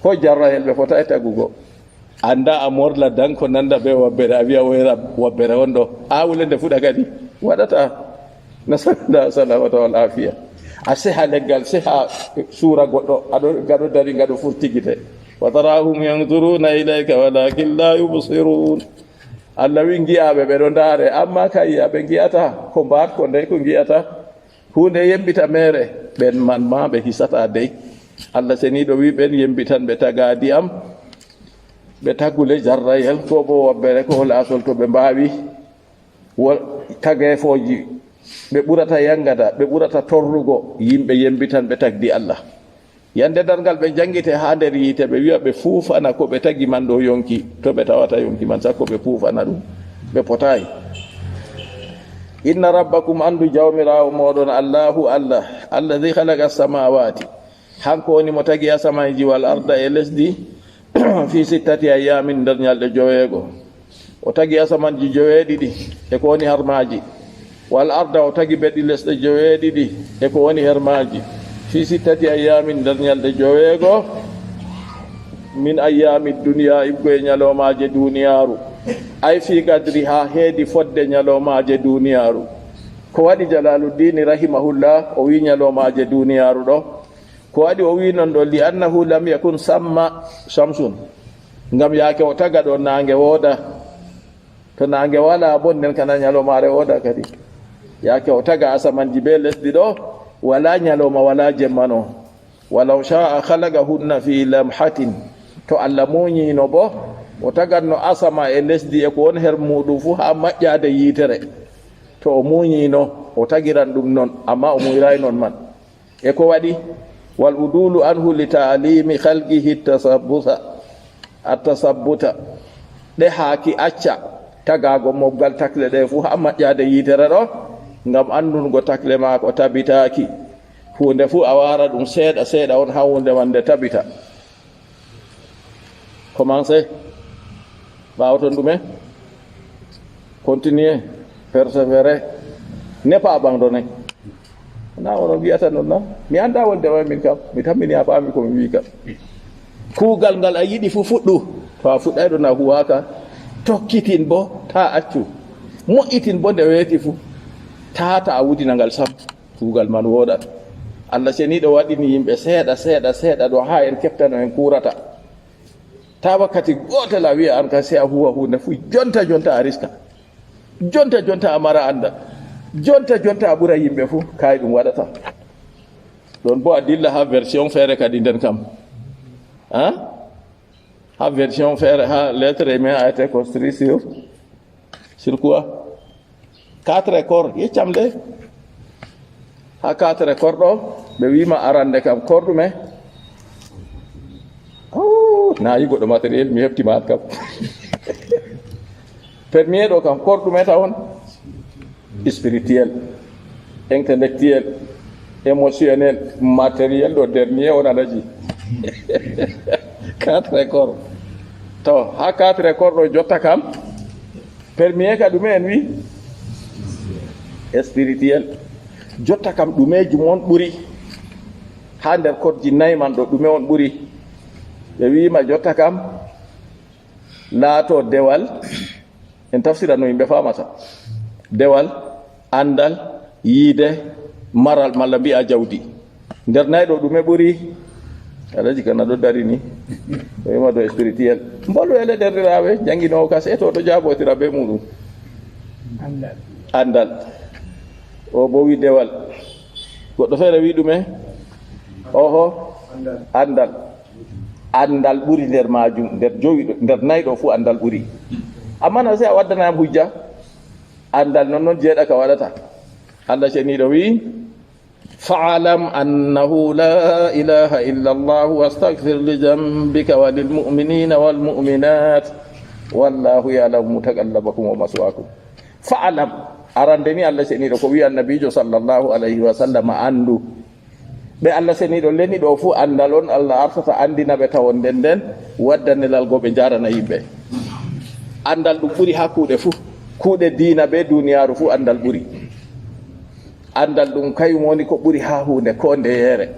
Ko jarrayel ɓe fotaay tagugo. Annda a morla danko nanda bee wabbere, a wi'a woyra wabbere on ɗo. A wule nde fuɗa kadi. Waɗataa. Nasalullah salamata wal afiya. A seha leggal, seha suura goɗɗo, aɗo, ngaɗo dari, ngaɗo furti gite. Wa tarahum yanzuruna ilayka walakin la yubsirun. Allah wi ngi'aɓe ɓe ɗo ndaare, amma kayya ɓe ngi'ata ko mbaat ko ndey ko ngi'ata. Huunde yembita meere, ɓen man ma ɓe hisataa dey. Allah seniiɗo wi ɓen yembitanɓe tagaadi am, ɓe tagule jarrayel, ko bo wabbere, ko laasol to ɓe mbaawi. Wo-, tageefooji ɓe ɓurata yangada, ɓe ɓurata torrugo yimɓe yembitanɓe tagdi Allah. Yande darngal ɓe janngite haa nder yiite, ɓe wi'a ɓe fuufana ko ɓe tagi man ɗo yonki, to ɓe tawata yonki man, sakko ɓe fuufana ɗum, ɓe potaay. Inna rabbakum, anndu jawmiraawo mooɗon, Allahu Allah, alladhi khalaqa samawati, hanko woni mo tagi asamanji wal arda e lesdi, fi sittati ayyamin, nder nyalɗe joweego. O tagi asamanji joweeɗiɗi e ko woni har maaji. Wal arda, o tagi beɗi lesɗe joweeɗiɗi e ko woni her maaji. Fi sittati ayyamin, nder nyalɗe joweego. Min ayyami dunya, iggo e nyaloomaaje duniyaaru. Ay fi qadriha, heedi fodde nyaloomaaje duniyaaru. Ko waɗi Jalaluddini rahimahullah o wi nyaloomaaje duniyaaru ɗo? Ko waɗi o wi non ɗo? Li annahu lam yakun samma shamsun. Ngam yaake o taga ɗo naange wooda. To naange wala bon, nden kana nyalomaare wooda kadi. Yaake o taga asamanji be lesdi ɗo, wala nyaloma, wala jemma no. Walaw sha'a khalaqahunna fi lamhatin. To Allah munyino bo, o taganno asama e lesdi e ko won her muɗum fu ha maƴƴaade yiitere. To o munyino, o tagiran ɗum non, amma o muyraay non man. E ko waɗi? Wal udulu anhu li ta'limi khalqihi tasabbuta, at-tasabbuta. Ɗe haaki acca tagaago moggal takle ɗe fuu haa maƴƴaade yiitere ɗo, ngam anndungo takle maako tabitaaki. Huunde fuu a waara ɗum seeɗa seeɗa on haa huunde man nde tabita. Commencez. Ɓaawo ton ɗume? Continuer, persévérer, ne pas abandonner. Na onon wiyata noon na? Mi anndaa wonde wa min kam, mi tammini a faami ko mi wii kam. Kuugal ngal a yiɗi fu fuɗɗu, to a fuɗɗayɗo na huwaaka, tokkitin bo, taa accu. Moƴƴitin bo nde weeti fu, taa ta a wudina ngal sam. Kuugal man wooɗat. Allah seniiɗo waɗini yimɓe seeɗa, seeɗa, seeɗa ɗo haa en keɓtano en kuurata. Taa wakkati gootel a wi'a an ka se a huwa huunde fu jonta jonta a riska. Jonta jonta a mara annda. Jonta jonta a ɓura yimɓe fu, kaay ɗum waɗata. Ɗon bo a dilla haa version feere kadi nden kam. Hein? Haa version feere, haa l'être humain a été construit sur, sur quoi? Quatre corps, yeccam de. Haa quatre corps ɗo, ɓe wiima arande kam corps ɗume? Oh, na yi goɗɗo matériel, mi hefti ma kam. Premier ɗo kam corps ɗume tawon? Spirituel, intellectuel, émotionnel, matériel ɗo dernier on alaji. Quatre corps. To, haa quatre corps ɗo jotta kam, premier ka ɗume en wi? Spirituel. Jotta kam ɗumeji mon ɓuri? Haa nder kodji nayi man ɗo ɗume on ɓuri? Ɓe wiima jotta kam laato dewal, en tafsira no yimɓe faamata. Dewal, anndal, yiide, maral, malla mbi'a jawdi. Nder nayi ɗo ɗume ɓuri? Alaji kana ɗo dari ni. O wiima ɗo spirituel. Mbolu ele derɗiraaɓe, jannginoowo ka seeto ɗo jaabotira be muɗum. Anndal. Anndal. O bo wi dewal. Goɗɗo feere wi ɗume? Oho. Anndal. Anndal ɓuri nder maajum, nder jowi ɗo, nder nayi ɗo fu anndal ɓuri. Amma na sey a waddana yam hujja? Anndal non non jeeɗaka waɗata. Allah ceniiɗo wi'i, "Fa'lam annahu la ilaha illa Allah wastaghfir li dhanbika wa lil mu'minina wal mu'minat. Wallahu ya'lamu mutaqallabakum wa maswakum." Fa'lam, arande ni Allah ceniiɗo ko wi'i annabiijo sallallahu alayhi wa sallam anndu. Ɓe Allah seniiɗo leni ɗo fuu anndal on Allah artata anndina ɓe tawon nden nden wadda nelal goo ɓe njaarana yimɓe. Anndal ɗum ɓuri haa kuuɗe fuu. Kuuɗe diina bee duuniyaaru fuu anndal ɓuri. Anndal ɗum kayum woni ko ɓuri haa huunde koo ndeyeere.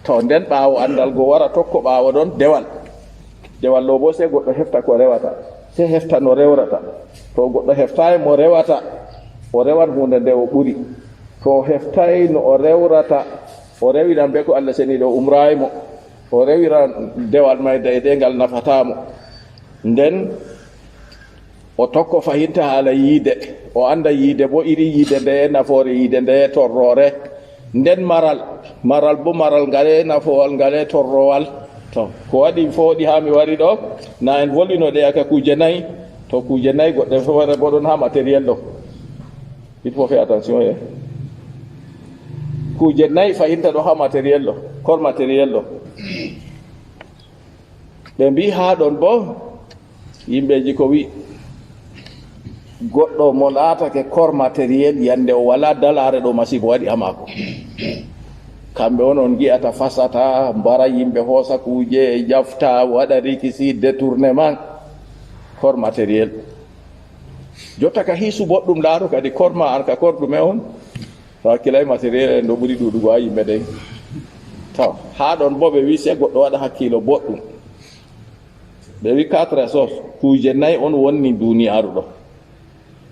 To nden ɓaawo anndal goo wara tokko ɓaawo ɗon dewal. Dewal ɗo boo sey goɗɗo hefta ko rewata. Sey hefta no rewrata. To goɗɗo heftaay mo rewata, o rewan huunde nde o ɓuri. To o heftaay no o rewrata, o rewiran bee ko Allah seniiɗo umraay mo. O rewiran dewal may daydey ngal nafataa mo. Nden o tokko fahinta haala yiide. O annda yiide bo iri yiide ndeye nafoore, yiide ndeye torroore. Nden maral, maral bo maral ngale nafoowal, ngale torroowal. To, ko waɗi fooɗi haa mi wari ɗo, na en volwino ɗe yaka kuuje nayi. To, kuuje nayi goɗɗe feere bo ɗon haa matériel ɗo. Il faut faire attention, eh. Kuuje nayi fahinta ɗo haa matériel ɗo, corps matériel ɗo. Ɓe mbi'i haa ɗon bo, yimɓeeji ko wi'i, goɗɗo mo laatake corps matériel, yande o walaa dalaare ɗo masiibo waɗi haa maako. Kamɓe on on ngi'ata fasata, mbara yimɓe, hoosa kuuje, jafta, waɗa rikisi, détournement, corps matériel. Jotta ka hiisu boɗɗum, laaru kadi corps ma an ka corps ɗume on? To hakkilay matériel en ɗo ɓuri ɗuuɗugo haa yimɓe dey. To, haa ɗon bo ɓe wi'i sey goɗɗo waɗa hakkiilo boɗɗum. Ɓe wi'i quatre sources, kuuje nayi on wonni duuniyaaru ɗo.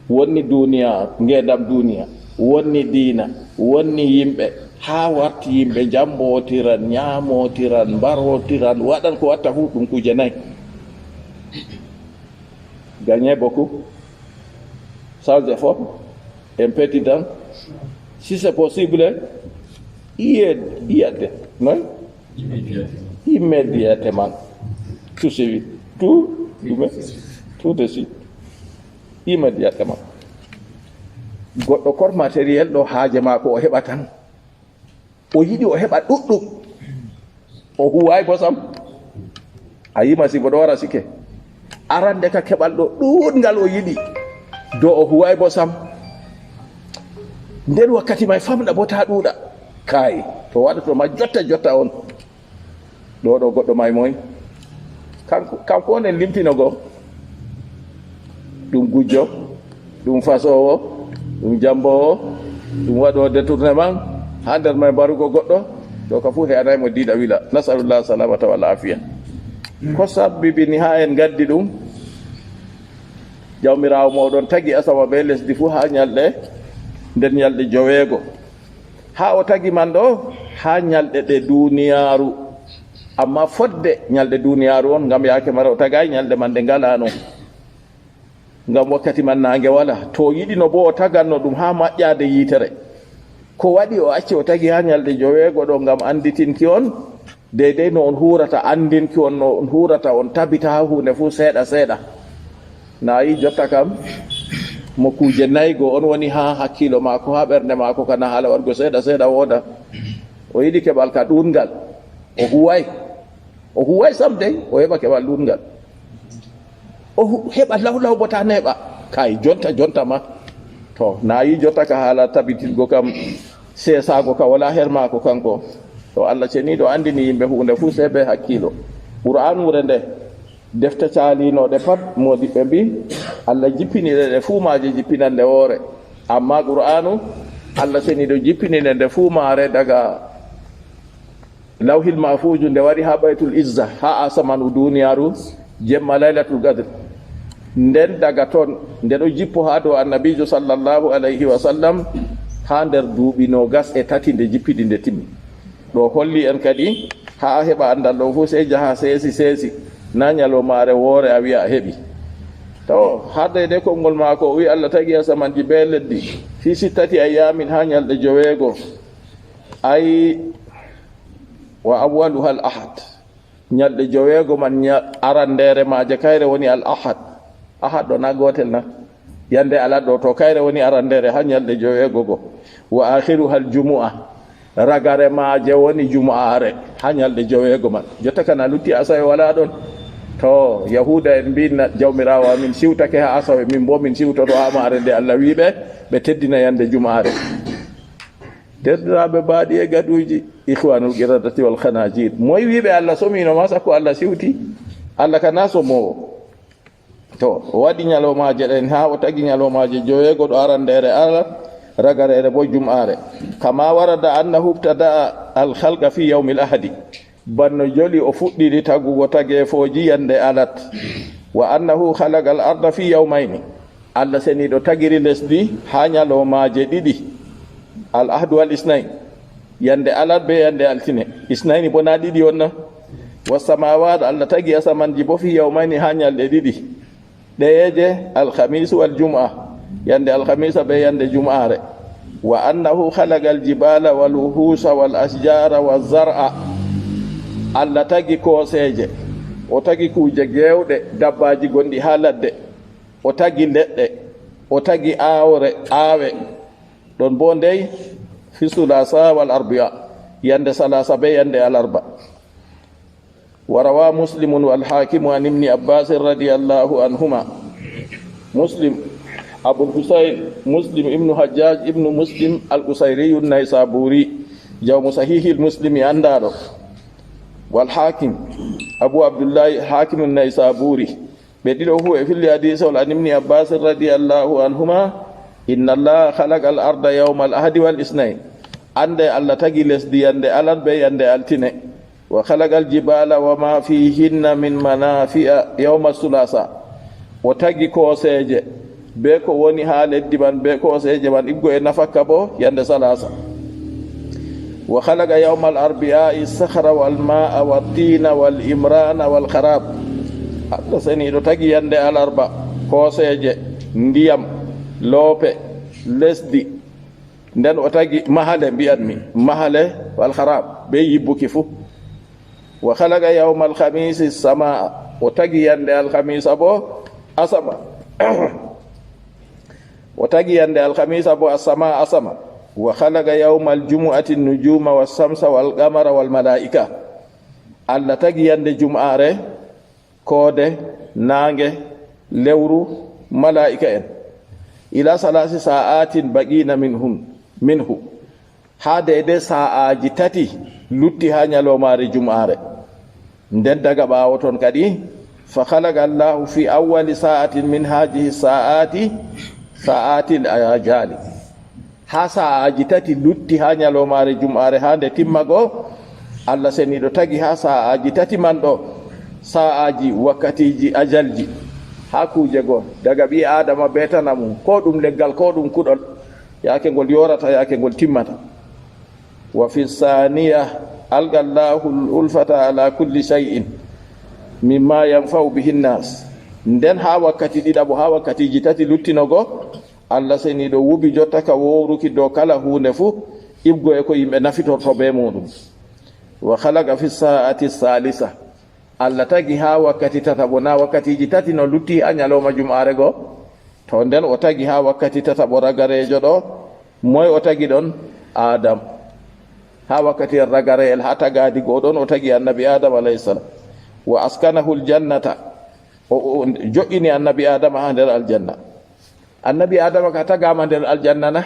Wonni duuniya, ngeendam duuniya, wonni diina, wonni yimɓe, haa warti yimɓe njambootiran, nyaamootiran, mbarootiran, waɗan ko watta fuu ɗum kuuje nayi. Gagnez beaucoup, sans effort, un peu de temps. Si c'est possible, y aide, y aide, non? Immédiatement. Tout de suite. Tout, tout de suite. Immédiatement. Goɗɗo corps matériel ɗo haaje maako o heɓa tan. O yiɗi o heɓa ɗuɗɗum. O huwaay bo sam. A yi masiibo ɗo wara sike. Arande ka keɓal ɗo ɗuuɗngal o yiɗi. Do o huwaay bo sam. Nden wakkati may famɗa bo taa ɗuuɗa. Kaay, to waɗoto ma jotta jotta on. Ɗo ɗo goɗɗo may moy? Kanko, kanko on en limtino go. Ɗum gujjo, ɗum fasoowo, ɗum jammboowo, ɗum waɗoowo détournement, haa nder may mbarugo goɗɗo, to ka fuu he'anay mo diida wila. Nasalullah salamata wal afiya. Ko sabbibini haa en ngaddi ɗum? Jawmiraawo mooɗon tagi asama bee lesdi fuu haa nyalɗe, nder nyalɗe joweego. Haa o tagi man ɗo, haa nyalɗe ɗe duniyaaru. Ammaa fodde nyalɗe duniyaaru on, ngam yaake mare o tagaay nyalɗe man ɗe ngalaano. Ngam wakkati man naange walaa. To o yiɗino boo, o taganno ɗum haa maƴƴaade yiitere. Ko waɗi o acci o tagi haa nyalɗe joweego ɗo? Ngam annditinki on, deydey no on huurata, anndinki on no on huurata, on tabita haa huunde fuu seeɗa seeɗa. Na yi jotta kam, mo kuuje nayi go on woni haa hakkiilo maako, haa ɓernde maako, kana haala waɗgo seeɗa seeɗa wooda. O yiɗi keɓal ka ɗuuɗngal. O huway. O huway sam dey, o heɓa keɓal ɗuuɗngal. O hu-, heɓa law law bo ta neeɓa. Kay, jonta, jonta ma. To, na yi jotta ka haala tabitingo kam, seesaago ka wala her maako kanko. To, Allah Ceniiɗo anndini yimɓe huunde fuu sey bee hakkiilo. Qur'aanuure nde, defte caaliinooɗe pat, moodiɓɓe mbii, Allah jippini ɗe, ɗe fuu maaje jippinan nde woore. Ammaa Qur'aanu, Allah Ceniiɗo jippini nde, nde fuu maare daga Lawhil Mahfuuju, nde wari haa Baytul Izza, haa asamanu duniyaaru, jemma Laylatul Qadr. Nden daga ton, nde ɗo jippo haa dow Annabiijo sallallahu alayhi wa sallam, haa nder duuɓi noogas e tati nde jippidi, nde timmi. Ɗo holli en kadi, haa a heɓa anndal ɗo fuu, sey jaha seesi seesi, na nyaloomaare woore a wi'a a heɓi. To, haa deydey konngol maako, o wi'i Allah tagi asamanji bee lesdi, fii sittati ayyaamin, haa nyalɗe joweego. Ay, wa awwaluha al ahad. Nyalɗe joweego man, nya-, arandeere maaje kayre woni al ahad. Ahad ɗo na gootel na? Yande alat ɗo, to kayre woni arandeere haa nyalɗe joweego go. Wa akhiruha al jumu'a. Ragare maaje woni juma'aare haa nyalɗe joweego man. Jotta kana lutti asawe walaa ɗon. To, Yahuuda en mbii na Jawmiraawo amin siwtake haa asawe, min boo min siwtoto haa maare nde Allah wi'i ɓe, ɓe teddina yande juma'aare. Deerɗiraaɓe baaɗi e gaduuji, ikhwanul qiradati wal khanazir. Moy wi'i ɓe Allah somiino ma, sakko Allah siwti? Allah ka na somoowo. To, o waɗi nyaloomaaje ɗen haa o tagi nyaloomaaje joweego, ɗo arandeere alat, ragareere boo jum'aare. Kama warada annahu ibtada'a al khalqa fi yawmil ahadi. Banno joli o fuɗɗiri tagugo tageefooji yande alat. Wa annahu khalaqa al arda fi yawmayni. Allah Seniiɗo tagiri lesdi haa nyaloomaaje ɗiɗi. Al ahdu wal isnayn. Yande alat bee yande altine. Isnayni boo na ɗiɗi on na? Wa samawat, Allah tagi asamanji boo fi yawmayni haa nyalɗe ɗiɗi. Ɗeyeeje, alkhamisu wal jum'a, yande alkhamisa bee yande jum'aare. Wa annahu khalaqa al jibala wal wuhusa wal ashjara waz zar'a. Allah tagi kooseeje, o tagi kuuje geewɗe, dabbaaji gonɗi haa ladde, o tagi leɗɗe, o tagi aawre, aawe. Ɗon boo ndey fi sulasa wal arbi'a, yande salasa bee yande alarba. وروى مسلم والحاكم عن ابن عباس رضي الله عنهما. Muslim, Abul Husayn, Muslim ibnu Hajjaj ibnu Muslim al-Qusayri an-Naysaburi, jawmu Sahihil Muslimi anndaaɗo. Wal Hakim, Abu Abdullahi Hakim an-Naysaburi. Ɓe ɗiɗo fuu ɓe filli hadiisawol an Ibni Abbas radiyallahu anhuma, inna Allaha khalaqa al-arda yawma al-ahadi wal isnayn. Annde Allah tagi lesdi yande alat bee yande altine. Wa khalaqal jibala wa ma fihinna min manafi'a yawma sulasa. O tagi kooseeje, bee ko woni haa leddi man, bee kooseeje man, iggo e nafakka boo, yande salasa. Wa khalaqa yawmal arbi'a'i sakhra wal ma'a wat tina wal imrana wal kharab. Allah Seniiɗo tagi yande alarba, kooseeje, ndiyam, loope, lesdi, nden o tagi mahale, mbi'anmi, mahale wal kharab, bee yibbuki fuu. Wa khalaqa yawmal khamisi samaa, o tagi yande alkhamisa boo asama. O tagi yande alkhamisa boo asama, asama. Wa khalaqa yawmal jumu'ati nujuma was samsa wal qamara wal malaika. Allah tagi yande jum'aare, koode, naange, lewru, malaa'ika'en. Ila salasi sa'atin baqina minhum, minhu. Haa deydey sa'aaji tati lutti haa nyaloomaare jum'aare. Nden daga ɓaawo ton kadi, فخلق الله في أول ساعة من هذه الساعات ساعات الأجال. Haa sa'aaji tati lutti haa nyaloomaare jum'aare haa nde timma go, Allah seniiɗo tagi haa sa'aaji tati man ɗo, sa'aaji, wakkatiiji, ajalji, haa kuuje go, daga ɓii Aadama bee tana mum, koo ɗum leggal, koo ɗum kuɗol, yaake ngol yoorata, yaake ngol timmata. وفي الثانية ألقى الله الألفة على كل شيء مما ينفع به الناس. Nden haa wakkati ɗiɗaɓo, haa wakkatiiji tati luttino go, Allah seniiɗo wubi jotta ka wowruki dow kala huunde fuu, ibgo e ko yimɓe nafitorto bee muuɗum. وخلق في الساعة الثالثة. Allah tagi haa wakkati tataɓo, naa wakkatiiji tati no lutti haa nyalooma jum'aare go? To, nden o tagi haa wakkati tataɓo ragareejo ɗo. Moy o tagi ɗon? Aadam. Haa wakkati ragareyel, haa tagaadi go ɗon, o tagi annabi Aadam alayhi salam. وأسكنه الجنة. O, o jo'ini annabi Aadama haa nder aljanna. Annabi Aadama ka tagaama nder aljanna na?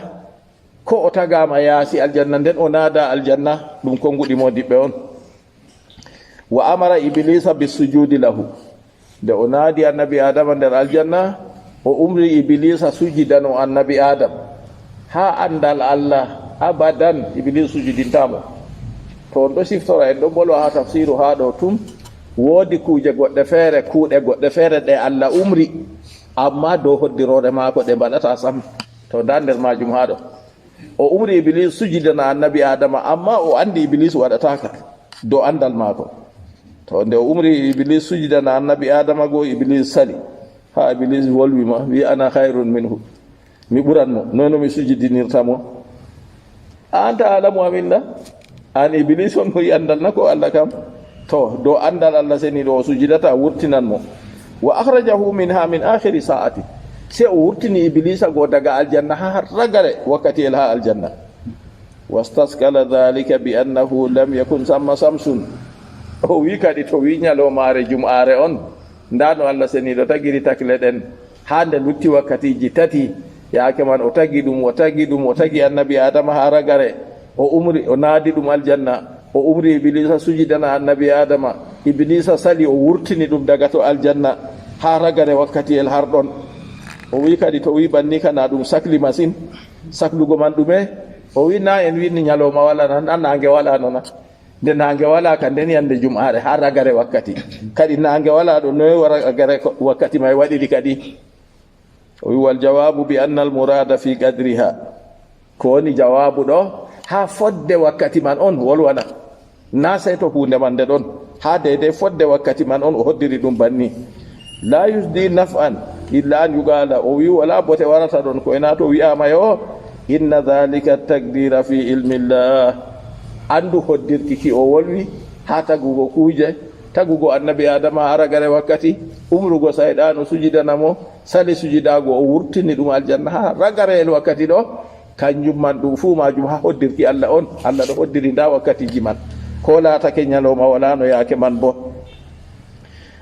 Ko o tagaama yaasi aljanna, nden o naada aljanna? Ɗum konguɗi moodiɓɓe on. وأمر إبليس بالسجود له. Nde o naadi annabi Aadama nder aljanna, o umri Ibiliisa sujidano annabi Aadam. Haa anndal Allah, abadan Ibiliisa sujidintaa mo. To on ɗo siftora, en ɗo mbolwa haa tafsiiru haa ɗo tum, woodi kuuje goɗɗe feere, kuuɗe goɗɗe feere ɗe Allah umri, ammaa dow hoddiroore maako ɗe mbaɗataa sam. To, ndaa nder maajum haa ɗo. O umri Ibiliisa sujidana annabi Aadama, ammaa o anndi Ibiliisa waɗataaka dow anndal maako. To, nde o umri Ibiliisa sujidana annabi Aadama go, Ibiliisa sali. Haa Ibiliisa wolwi ma, wi, "Ana khayrun minhu." Mi ɓuran mo. Noy no mi sujidinirta mo? A anta aalamu am inda? An Ibiliisa on ɓuri anndal na ko Allah kam? To, dow anndal Allah seniiɗo o sujidata, wurtinan mo. وأخرجه منها من آخر ساعة. Sey o wurtini Ibiliisa go daga aljanna haa ragare wakkatiyel haa aljanna. واستثقل ذلك بأنه لم يكن ثم شمس. O wi kadi, to wi nyaloomaare jum'aare on, ndaa no Allah seniiɗo tagiri takle ɗen. Haa nde lutti wakkatiiji tati, yaake man o tagi ɗum, o tagi ɗum, o tagi annabi Aadama haa ragare. O umri, o naadi ɗum aljanna. O umri Ibiliisa sujidana annabi Aadama. Ibiliisa sali, o wurtini ɗum daga to aljanna haa ragare wakkatiyel har ɗon. O wi kadi, to wi banni kana ɗum sakli masin. Saklugo man ɗume? O wi, na en winni nyalooma wala na, na naange wala no na. Nde naange wala ka nden yande jum'aare haa ragare wakkati. Kadi naange wala ɗo, noy wa-, ragare ko-, wakkati may waɗiri kadi? O wi, "والجواب بأن المراد في قدرها." Ko woni jawaabu ɗo? Haa fodde wakkati man on wolwana. Na sey to huunde man nde ɗon. Haa deydey fodde wakkati man on o hoddiri ɗum banni. لا يجدي نفعا إلا أن يقال. O wi, wala bote warata ɗon, ko ena to wi'aama yo, "إن ذلك التقدير في علم الله." Anndu hoddirki ki o wolwi haa tagugo kuuje, tagugo annabi Aadama haa ragare wakkati, umrugo sayɗaanu sujidana mo, sali sujidaago, o wurtini ɗum aljanna haa ragareyel wakkati ɗo, kanjum man ɗum fuu maajum haa hoddirki Allah on. Allah ɗo hoddiri ndaa wakkatiiji man. Ko laatake nyalooma wala no yaake man bo.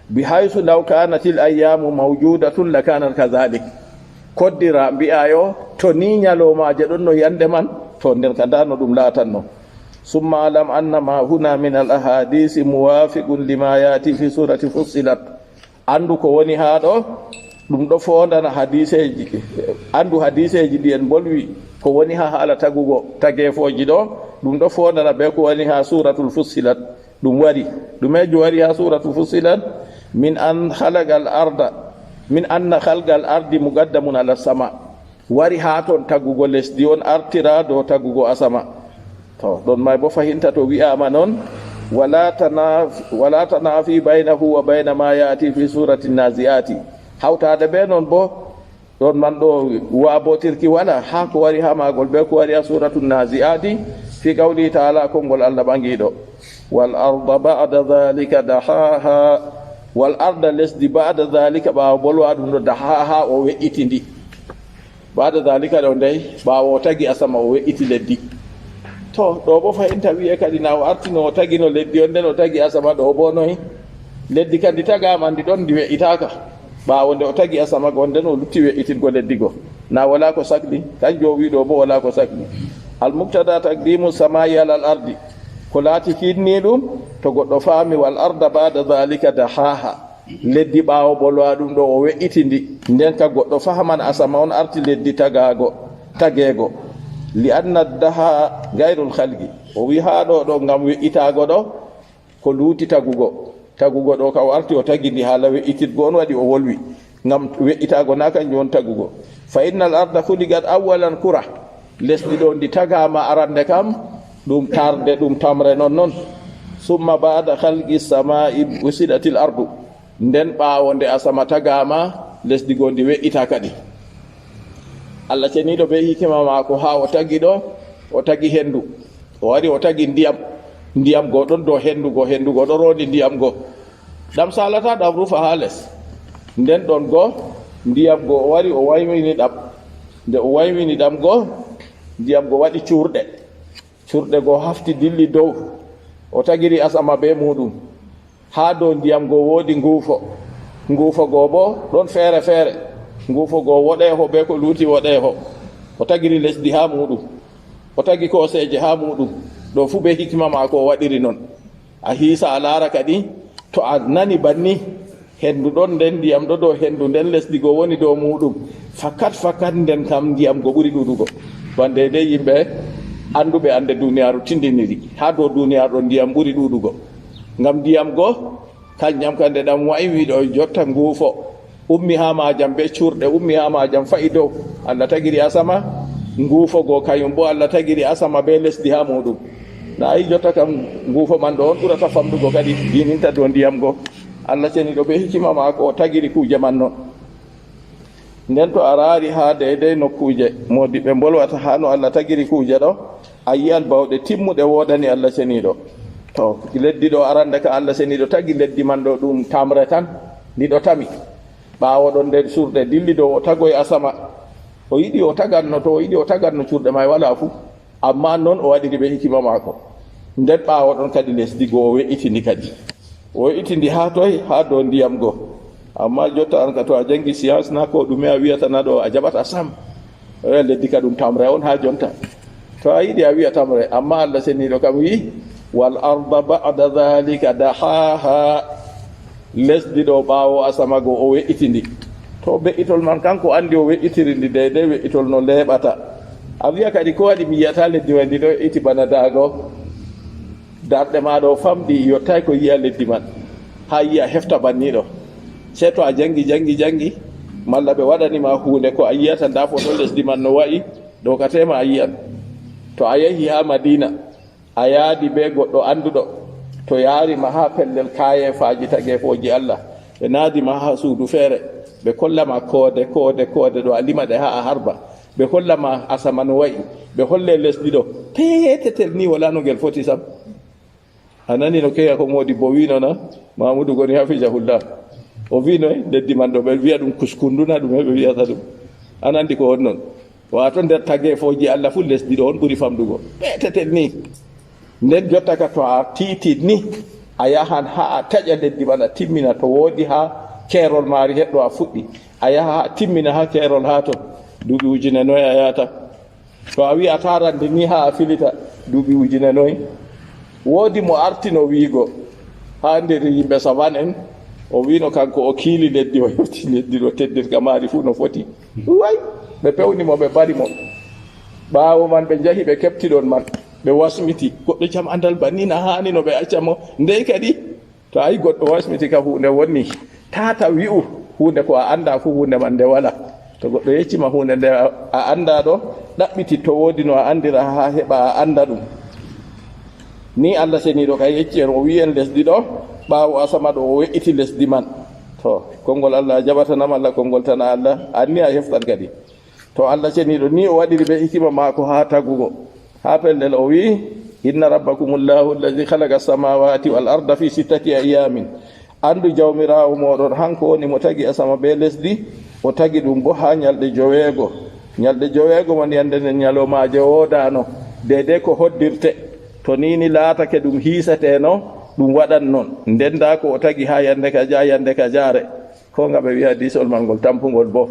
بحيث لو كانت الأيام موجودة لكانت كذلك. Koddira mbi'aa yo, to ni nyaloomaaje ɗon no yande man, to nden ka ndaa no ɗum laatanno. ثم اعلم أن ما هنا من الأحاديث موافق لما يأتي في سورة فصلت. Anndu ko woni haa ɗo, ɗum ɗo foondana hadiiseeji. Anndu hadiiseeji ɗi en mbolwi, ko woni haa haala tagugo tageefooji ɗo, ɗum ɗo foondana bee ko woni haa Suuratul Fussilat. Ɗum wari. Ɗumeejo wari haa Suuratu Fussilat? من أن خلق الأرض، من أن خلق الأرض مقدم على السماء. Wari haa ton, tagugo lesdi on artira dow tagugo asama. To, ɗon may bo fahinta to wi'aama non, "ولا تناف-، ولا تنافي بينه وبين ما يأتي في سورة النازعات." Hawtaade bee non bo, ɗon man ɗo waabotirki wala haa ko wari haa maagol bee ko wari haa Suuratu Naazi'aati, fii qawlihi ta'aala, konngol Allah ɓaŋiiɗo, "والأرض بعد ذلك دحاها." Wal arda, lesdi, ba'da zaalika, ɓaawo bolwa ɗum ɗo, dahaaha, o we'iti ndi. Ba'da zaalika ɗo ndey, ɓaawo o tagi asama, o we'iti leddi. To, ɗo bo fahinta wi'e kadi na o artino, o tagino leddi on, nden o tagi asama, ɗo bo noy? Leddi kadi tagaama, ndi ɗon, ndi we'itaaka. Ɓaawo nde o tagi asama go, nden o lutti we'itirgo leddi go. Na wala ko sakli, kanjum o wi'i ɗo bo wala ko sakli. Al muqtada taqdimu samaa'i alal ardi. Ko laati kinni ɗum, to goɗɗo faami wal arda ba'da zaalika dahaaha. Leddi ɓaawo ɓolwa ɗum ɗo, o we'iti ndi. Nden ka goɗɗo fahaman asama on arti leddi tagaago, tageego. Li anna daha gayrul khalqi. O wi haa ɗo ɗo ngam we'itaago ɗo, ko luuti tagugo. Tagugo ɗo ka o arti o tagi ndi haala we'ititgo on waɗi o wolwi. Ngam we'itaago na kanjum on tagugo. Fa innal arda khuliqat awwalan kura. Lesdi ɗo ndi tagaama arande kam, ɗum tarde, ɗum tamre non non. Summa ba'da khalqi samaa'i wusidatil ardu. Nden ɓaawo nde asama tagaama, lesdi go ndi we'ita kadi. Allah ceniiɗo be hikima maako haa o tagi ɗo, o tagi hendu. O wari o tagi ndiyam. Ndiyam go ɗon dow hendu go, hendu go ɗo rondi ndiyam go. Ɗam salata, ɗam rufa haa les. Nden ɗon go, ndiyam go o wari o waywini ɗam. Nde o waywini ɗam go, ndiyam go waɗi cuurɗe. Cuurɗe go hafti dilli dow. O tagiri asama be muuɗum. Haa dow ndiyam go woodi nguufo. Nguufo go bo ɗon feere feere. Nguufo go woɗeeho be ko luuti woɗeeho. O tagiri lesdi haa muuɗum. O tagi kooseeje haa muuɗum. Ɗo fuu be hikima maako o waɗiri non. A hiisa a laara kadi, to a nani banni, hendu ɗon nden, ndiyam ɗo dow hendu nden, lesdi go woni dow muuɗum. Fakat, fakat nden kam ndiyam go ɓuri ɗuuɗugo. Bande dey yimɓe annduɓe annde duniyaaru tindiniri. Haa dow duniyaaru ɗon ndiyam ɓuri ɗuuɗugo. Ngam ndiyam go, kanjam ka nde ɗam wa'i wiɗo jotta nguufo. Ummi haa maajam be cuurɗe, ummi haa maajam fa'i dow. Allah tagiri asama, nguufo go kayum bo Allah tagiri asama be lesdi haa muuɗum. Na a yi jotta kam nguufo man ɗo on ɓurata famɗugo kadi diininta dow ndiyam go. Allah ceniiɗo be hikima maako o tagiri kuuje man non. Nden to a raari haa deydey nokkuuje moodiɓɓe mbolwata haa no Allah tagiri kuuje ɗo, a yi'an bawɗe timmuɗe woodani Allah ceniiɗo. To leddi ɗo arande ka Allah ceniiɗo tagi leddi man ɗo ɗum tamre tan, ndi ɗo tami. Ɓaawo ɗon nden surɗe dilli dow o tagoy asama. O yiɗi o taganno, to o yiɗi o taganno curɗe may walaa fuu. Ammaa non o waɗiri bee hikima maako. Nden ɓaawo ɗon kadi lesdi go o we'iti ndi kadi. O we'iti ndi haa toy? Haa dow ndiyam go. Ammaa jotta an ka to a janngi science na ko ɗume a wi'ata na ɗo a jaɓata sam. Oya leddi ka ɗum tamre on haa jonta. To a yiɗi a wi'a tamre, ammaa Allah seniiɗo kam wi'i, "Wal arda ba'da dhalika dahaha." Lesdi ɗo ɓaawo asama go o we'iti ndi. To be'itol man kanko anndi o we'itiri ndi deydey we'itol no leeɓata. A wi'a kadi ko waɗi mi yi'ata leddi way ndi ɗo we'iti bana daago? Darɗe ma ɗo famɗi yottay ko yi'a leddi man. Haa yi'a hefta banniɗo. Sey to a janngi, janngi, janngi, malla ɓe waɗani ma huunde ko a yi'ata ndaa foto lesdi man no wa'i, ɗo ka tema a yi'an. To a yahi haa Madiina, a yaadi bee goɗɗo annduɗo, to yaari ma haa pellel kaayeefaaji tageefooji Allah, ɓe naadi ma haa suudu feere, ɓe kolla ma koode, koode, koode ɗo a lima ɗe haa a harba. Ɓe holla ma asama no wa'i, ɓe holle lesdi ɗo, peetetel ni, walaa no ngel foti sam. A nani no keya ko moodi bo wi'no na, Mamudu Goni hafijahullah. O wi'no e leddi man ɗo, ɓe wi'a ɗum kuskunduna, ɗum e ɓe wi'ata ɗum. An anndi ko on non. Waato nder tageefooji Allah fuu lesdi ɗo on ɓuri famɗugo. Peetetel ni. Nden jotta ka to a tiiti ni, a yahan haa a taƴa leddi man, a timmina to woodi haa keerol maari heɗɗo a fuɗɗi. A yaha haa timmina haa keerol haa ton. Duuɓi ujine noy a yahata? To a wi'a taarande ni haa a filita duuɓi ujine noy? Woodi mo artino wi'igo haa nder yimɓe savan en, o wi'no kanko o kiili leddi, o hefti leddi ɗo teddirka maari fuu no foti. Way, ɓe pewni mo, ɓe mbari mo. Ɓaawo man ɓe njahi ɓe keɓti ɗon man, ɓe wasmiti. Goɗɗo jam anndal banni na haani no ɓe acca mo. Ndey kadi, to a yi goɗɗo wasmiti ka huunde wonni, tata wi'u huunde ko a annda fuu huunde man nde wala. To goɗɗo yecci ma huunde nde a annda ɗo, ɗaɓɓiti to woodi no a anndira haa heɓa a annda ɗum. Ni Allah seniiɗo ka yecci en, o wi'i en lesdi ɗo, ɓaawo asama ɗo o we'iti lesdi man. To, konngol Allah a jaɓata nam, Allah konngol tan Allah, anni a heftan kadi. To Allah ceniiɗo ni o waɗiri bee hikima maako haa tagugo. Haa pellel o wi'i, "Inna rabbakumullahu allazi khalaqa samawati wal arda fi sittati ayyamin." Anndu Jawmiraawo mooɗon, hanko woni mo tagi asama bee lesdi, o tagi ɗum boo haa nyalɗe joweego. Nyalɗe joweego man yande nden nyaloomaaje woodaano, deydey ko hoddirte. To ni ni laatake ɗum hiiseteeno, ɗum waɗan non. Nden ndaa ko o tagi haa yande kaja, yande kajaare. Ko nga ɓe wi'a diisol man ngol tampungol boo.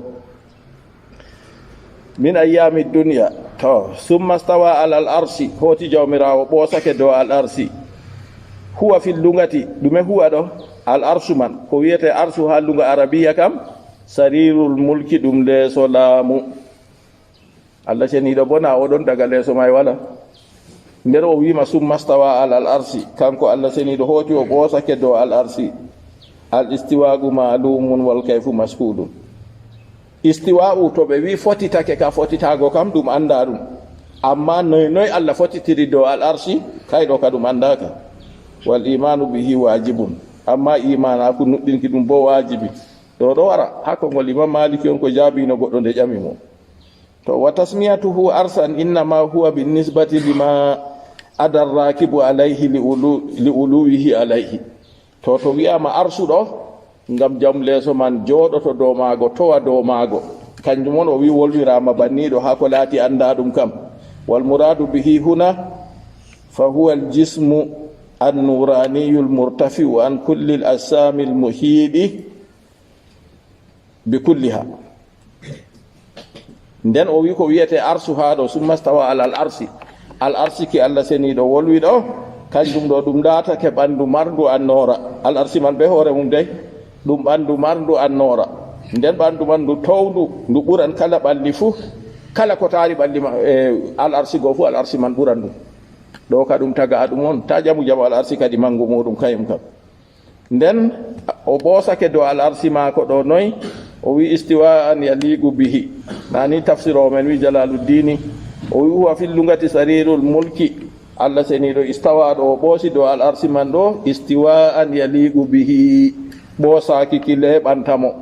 Min ayyaami dunya. To, summa stawa alal arsi, hooti Jawmiraawo ɓoosake dow al arsi. Huwa fil lugati, ɗume huwa ɗo? Al arsu man, ko wiyetee arsu haa luga arabiya kam, sariirul mulki, ɗum leeso laamu. Allah seniiɗo bona, o ɗon daga leeso may wala. Nder o wiima, "Summa stawa alal arsi." Kanko Allah seniiɗo hooti o ɓoosake dow al arsi. Al istiwa'u ma'lumun wal kayfu majhulun. Istiwa'u to ɓe wi fotitake ka fotitaago kam ɗum anndaa ɗum. Amma noy noy Allah fotitiri dow al arsi, kay ɗo ka ɗum anndaaka. Wal imanu bihi wajibun. Amma imanaaku nuɗɗinki ɗum bo waajibi. Ɗo ɗo wara, haa ko ngol Imam Maliki on ko jaabino goɗɗo nde ƴami mo. To, wa tasmiyatuhu arsan innama huwa bin nisbati lima ada rakibu alayhi li ulu-, li uluwihi alayhi. To, to wi'ama arsu ɗo, ngam jam leeso man jooɗoto dow maago, towa dow maago. Kanjum on o wi wolwirama banniɗo haa ko laati anndaa ɗum kam. Wal muradu bihi huna fa huwa al jismu an nuraniyu al murtafi'u an kulli al ajsami al muhiɗi bi kulliha. Nden o wi ko wiyetee arsu haa ɗo, "Summa stawa alal arsi." Al arsi ki Allah seniiɗo wolwi ɗo, kanjum ɗo ɗum laatake ɓandu marndu annoora. Al arsi man be hoore mum dey, ɗum ɓandu marndu annoora. Nden ɓandu man ndu towndu, ndu ɓuran kala ɓalli fuu, kala ko taari ɓalli ma-, e, al arsi go fuu, al arsi man ɓuran ɗum. Ɗo ka ɗum taga ɗum on, ta jamu jamu al arsi kadi mangu muɗum kayum kam. Nden o ɓoosake dow al arsi maako ɗo noy? O wi, "Istiwa'an yaliqu bihi." Nani tafsiroowo men wi, Jalaluddini, o wi, "Huwa fil lugati sarirul mulki." Allah seniiɗo istawa ɗo o ɓoosi dow al arsi man ɗo, "Istiwa'an yaliqu bihi." Ɓoosaaki ki leeɓanta mo.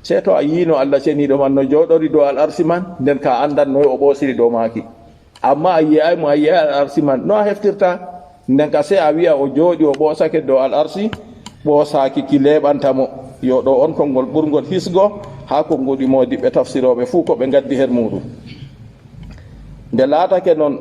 Sey to a yiino Allah seniiɗo man no jooɗori dow al arsi man, nden ka anndan noy o ɓoosiri dow maaki. Amma a yi'aay mo, a yi'aay al arsi man, no a heftirta? Nden ka sey a wi'a o jooɗi, o ɓoosake dow al arsi, ɓoosaaki ki leeɓanta mo. Yo ɗo on konngol ɓurngol hisgo haa konnguɗi moodiɓɓe tafsirooɓe fuu ko ɓe ngaddi her muuɗum. Nde laatake non,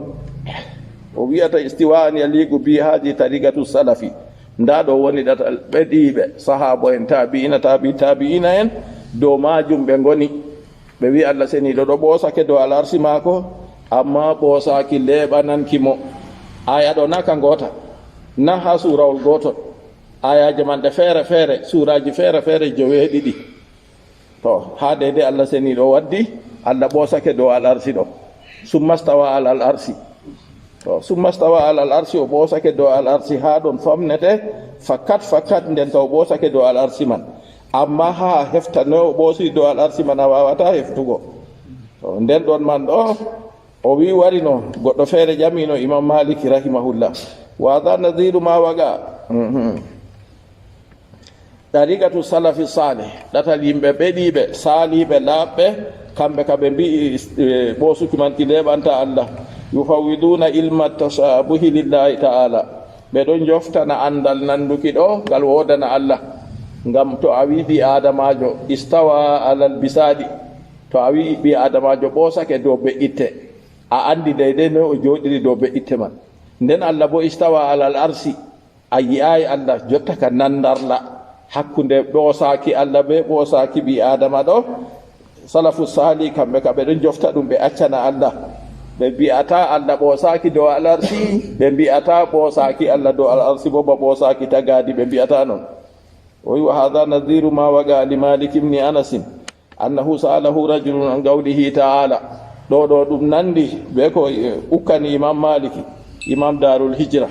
o wi'ata istiwa'an yaliqu bi haadi tariqatu salafi. Ndaa ɗo woni ɗatal ɓediiɓe, sahaabo en, taabi'ina, taabi taabi'ina en, dow maajum ɓe ngoni. Ɓe wi Allah seniiɗo ɗo ɓoosake dow al arsi maako, amma ɓoosaaki leeɓananki mo. Aya ɗo na ka ngoota, na haa suurawol gootol. Ayaaje man ɗe feere feere, suuraaji feere feere joweeɗiɗi. To, haa deydey Allah seniiɗo waddi, Allah ɓoosake dow al arsi ɗo. Summa stawa alal arsi. To, summa stawa alal arsi, o ɓoosake dow al arsi, haa ɗon famnete, fakat, fakat, nden ka o ɓoosake dow al arsi man. Amma haa a hefta noy o ɓoosi dow al arsi man, a waawataa heftugo. To, nden ɗon man ɗo, o wi warino, goɗɗo feere ƴamino Imam Maliki rahimahullah. Wa hadha nadhiru ma waqa. Mhm. Tariqatu salafi salih, ɗatal yimɓe ɓeɗiiɓe, saaliiɓe, laaɓɓe, kamɓe ka ɓe mbi'i, eh, ɓoosuki man ki leeɓanta Allah. Yufawwiduna ilma tashabuhi lillahi ta'ala. Ɓe ɗon joftana anndal nannduki ɗo, ngal woodana Allah. Ngam to a wi'i ɓii Aadamaajo istawa alal bisaadi, to a wi'i ɓii Aadamaajo ɓoosake dow be'itte, a anndi deydey noy o jooɗiri dow be'itte man. Nden Allah bo istawa alal arsi. A yi'aay Allah jotta ka nandarla hakkunde ɓoosaaki Allah bee ɓoosaaki ɓii Aadama ɗo? Salafu saali kamɓe ka ɓe ɗon jofta ɗum, ɓe accana Allah. Ɓe mbi'ataa Allah ɓoosaaki dow al arsi, ɓe mbi'ataa ɓoosaaki Allah dow al arsi bo ba ɓoosaaki tagaadi, ɓe mbi'ataa non. O wi, "Wa haadha nadhiru ma waqa li Malik ibni Anasin." Annahu sa'alahu rajulun an qawlihi ta'ala. Ɗo ɗo ɗum nandi be ko, eh, ukkani Imam Maliki, Imam Darul Hijra.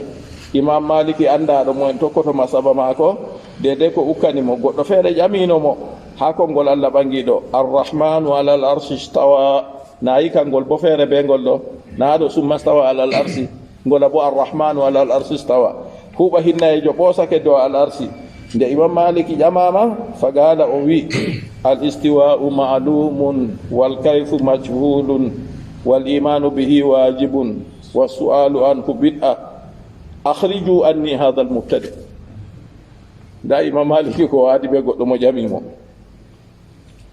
Imam Maliki anndaɗo mo en tokkoto masaba maako, dede ko ukkani mo. Goɗɗo feere ƴamino mo haa konngol Allah ɓangiɗo, "Arrahmanu alal arshi istawa." Nayi kangol bo feere be ngol ɗo. Na ɗo summa stawa alal arshi. Ngola bo Arrahmanu alal arshi stawa. Huɓa hinnayeejo ɓoosake dow al arshi. Nde Imam Maliki ƴamaama, fagala o wi, "Al istiwa'u ma'lumun, wal kayfu majhulun, wal imanu bihi wajibun, was su'alu anhu bid'a. Akhriju anni hadha al mubtadi." Nda Imam Maliki ko waadi be goɗɗo mo ƴami mo.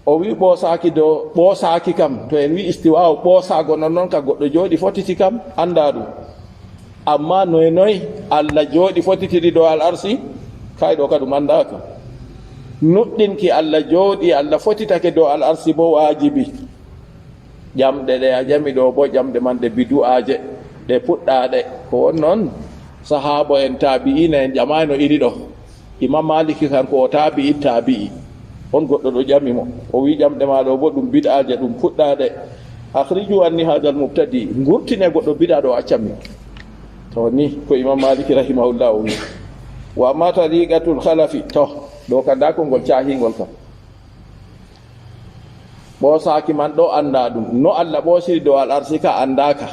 O wi ɓoosaaki dow, ɓoosaaki kam, to en wi istiwa'u ɓoosaago non, non ka goɗɗo jooɗi fotiti kam, annda ɗum. Amma noy noy Allah jooɗi fotitiri dow al arsi, kay ɗo ka ɗum anndaaka. Nuɗɗinki Allah jooɗi, Allah fotitake dow al arsi bo waajibi. Ƴamɗe ɗe a ƴami ɗo bo, ƴamɗe man ɗe bidu'aaje, ɗe puɗɗaaɗe. Ko won non, Sahaaba en, taabi'iina en ƴamaayno iri ɗo. Imam Maliki kanko o taabi'i taabi'i. On goɗɗo ɗo ƴami mo. O wi ƴamɗe maa ɗo bo ɗum bid'aaje, ɗum puɗɗaaɗe. "Akhriju anni hadha al-mubtadi." Ngurtine goɗɗo bid'a ɗo, accammi. To ni ko Imam Maliki rahimahullah o wi. "Wa amma tariqatul khalafi." To, ɗo ka nda konngol caahingol kam. Ɓoosaaki man ɗo annda ɗum. No Allah ɓoosiri dow al-arsi ka anndaaka.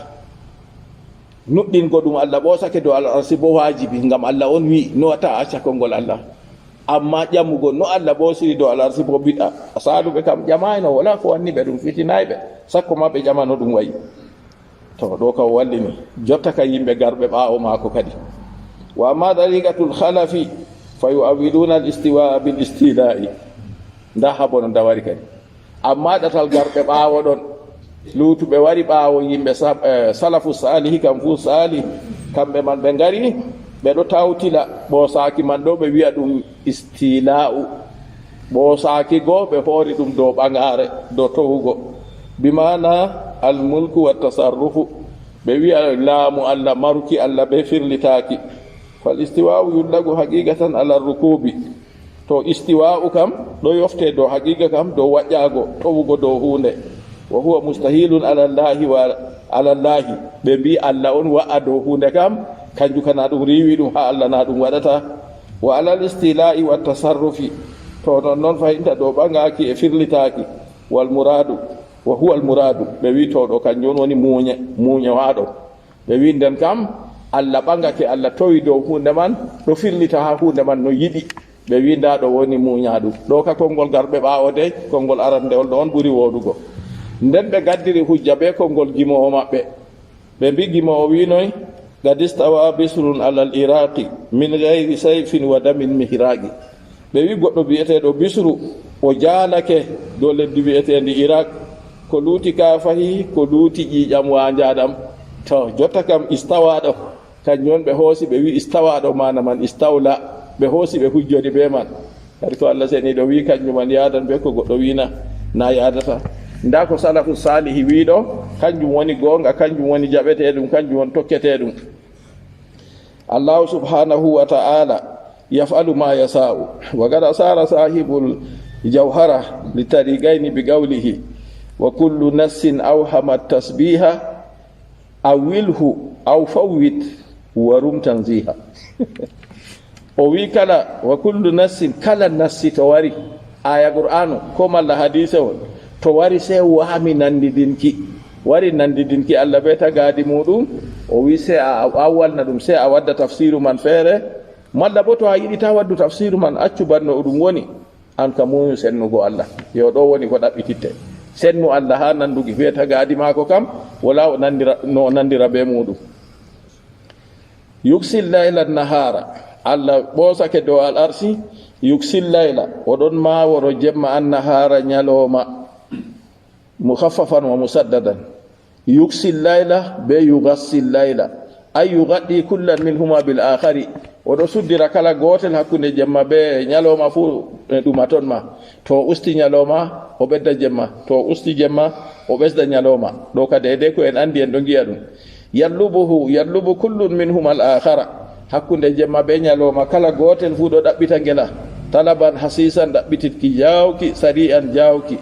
Nuɗɗingo ɗum Allah ɓoosake dow al-arsi bo waajibi, ngam Allah on wi'i, no wata a acca konngol Allah. Amma ƴamugo no Allah ɓoosiri dow al-arsi bo bid'a. Saaluɓe kam ƴamaayno, wala ko wanni ɓe, ɗum fitinaay ɓe, sakko ma ɓe ƴamano ɗum wa'i. To, ɗo ka o wallini. Jotta ka yimɓe garɓe ɓaawo maako kadi. "Wa amma tariqatul khalafi fa yu'awwiluna al-istiwa'a bil istila'i." Nda ha bono nda wari kadi. Amma ɗatal garɓe ɓaawo ɗon, luutuɓe wari ɓaawo yimɓe sa-, eh, salafu saalihi kam fu saalih, kamɓe man ɓe ngari, ɓe ɗo tawtila ɓoosaaki man ɗo, ɓe wi'a ɗum istila'u. Ɓoosaaki go ɓe hoori ɗum dow ɓagaare, dow towugo. Bi maana al-mulku wa tasarrufu. Ɓe wi'a laamu Allah, maruki Allah be firlitaaki. Fal istiwa'u yullagu haqiqatan ala rukubi. To istiwa'u kam, ɗo yofte dow haqiqa kam, dow waƴƴaago, towugo dow huunde. Wa huwa mustahilun ala Allahi wa ala Allahi. Ɓe mbi Allah on wa'a dow huunde kam, kanjum kana ɗum riiwi ɗum ha Allah na ɗum waɗata. Wa alal istila'i wa tasarrufi. To non non fahinta dow ɓagaaki e firlitaaki. Wal muradu, wa huwa al muradu. Ɓe wi to ɗo kanjum on woni muuñe, muuñe waaɗo. Ɓe wi nden kam, Allah ɓagake, Allah towi dow huunde man, ɗo firlita ha huunde man no yiɗi. Ɓe wi nda ɗo woni muuñaaɗum. Ɗo ka konngol garɓe ɓaawo dey, konngol arande on ɗo on ɓuri wooɗugo. Nden ɓe gaddiri hujja be konngol gimoowo maɓɓe. Ɓe mbi gimoowo wi noy, "Qad istawa Bisrun alal Iraqi min ghayri sayfin wa damin mihraqi." Ɓe wi goɗɗo bi'eteeɗo Bisru, o jaalake dow leddi bi'eteendi Iraq, ko luuti kaafahi, ko luuti ƴiiƴam waanjaaɗam. To, jotta kam istawa ɗo, kanjum on ɓe hoosi, ɓe wi istawa ɗo, maana man istawla, ɓe hoosi, ɓe hujjori be man. Hari ko Allah seniiɗo wi, kanjum man yaadan be ko goɗɗo wi na, na yaadata. Nda ko salafu saalihi wi ɗo, kanjum woni goonga, kanjum woni jaɓeteeɗum, kanjum woni tokketeeɗum. Allahu subhanahu wa ta'ala yaf'alu ma yasha'u. Wa qad ashara sahibul jawhara li tariqaini bi qawlihi, "Wa kullu nassin awhama tasbiha, awilhu aw fawwit wa rum tanziha." O wi kala, wa kullu nassin, kala nassi to wari, aya Qur'anu, ko malla hadise on, to wari sey wahami nandidinki, wari nandidinki Allah be tagaadi muɗum, o wi sey a, a walna ɗum, sey a wadda tafsiru man feere, malla bo to a yiɗi ta waddu tafsiru man, accu banno ɗum woni, an ka muñu sennugo Allah. Yo ɗo woni ko ɗaɓɓititte. Sennu Allah ha nandugi be tagaadi maako kam, wala o nandira, no o nandira be muɗum. Yugsil layla nahara. Allah ɓoosake dow al arsi. Yugsil layla, o ɗon maaworo jemma, an nahara, ñalooma. Mukhaffafan wa musaddadan. Yugsil layla be yugassil layla. Ay yugaddi kullan minhuma bil akhari. O ɗo suddira kala gootel hakkunde jemma be ñalooma fuu, e ɗuma ton ma. To o usti ñalooma, o ɓedda jemma. To o usti jemma, o ɓesda ñalooma. Ɗo ka deydey ko en andi, en ɗo ngi'a ɗum. Yallubuhu, yallubu kullun minhuma al akhara. Hakkunde jemma be ñalooma, kala gootel fuu ɗo ɗaɓɓita ngela. Talaban hasisan, ɗaɓɓititki jaawki, sari'an jaawki.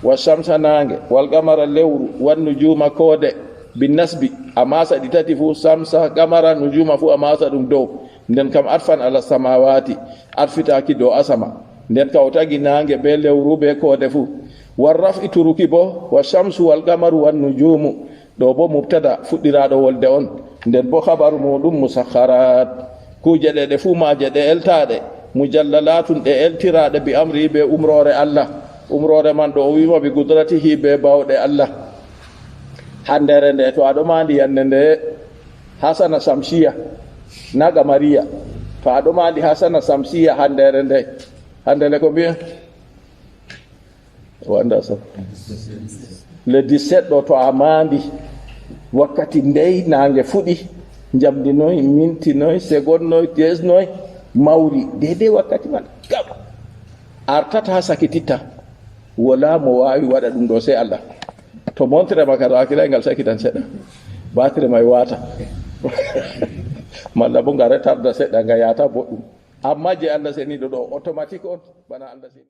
Wa shamsa, naange, wal qamara, lewru, wan nujuma, koode, bin nasbi, a maasa ɗi tati fuu, shamsa, qamara, nujuma fuu a maasa ɗum dow. Nden kam atfan ala samawati, atfitaaki dow asama. Nden ka o tagi naange be lewru be koode fuu. War raf'i, turuki bo, wa shamsu wal qamaru wan nujumu. Ɗo bo mubtada fuɗɗiraaɗo wolde on, nden bo habaru muɗum musakharat. Kuuje ɗe, ɗe fuu maaje ɗe eltaaɗe, mujallalatun, ɗe eltiraaɗe bi amri, be umroore Allah. Umroore man ɗo o wiima bi qudratihi, be bawɗe Allah. Handere nde to a ɗo maandi yande nde hasana shamsiya na qamariya. To a ɗo maandi hasana shamsiya handere nde, handere ko mbiyen? O anndaa sabu. Le dix-sept ɗo to a maandi, wakkati ndey naange fuɗi, njamdi noy, minti noy, seconde noy, tees noy, mawri, deydey wakkati man. Gam. Artata sakititta. Wala mo waawi waɗa ɗum ɗo sey Allah. To montre ma kadi, a kilay ngal sakitan seɗɗa. Batire may waata. Malla bo nga retarda seɗɗa, nga yahata boɗɗum. Amma je Allah seniɗo ɗo, automatique on, bana Allah seniɗo.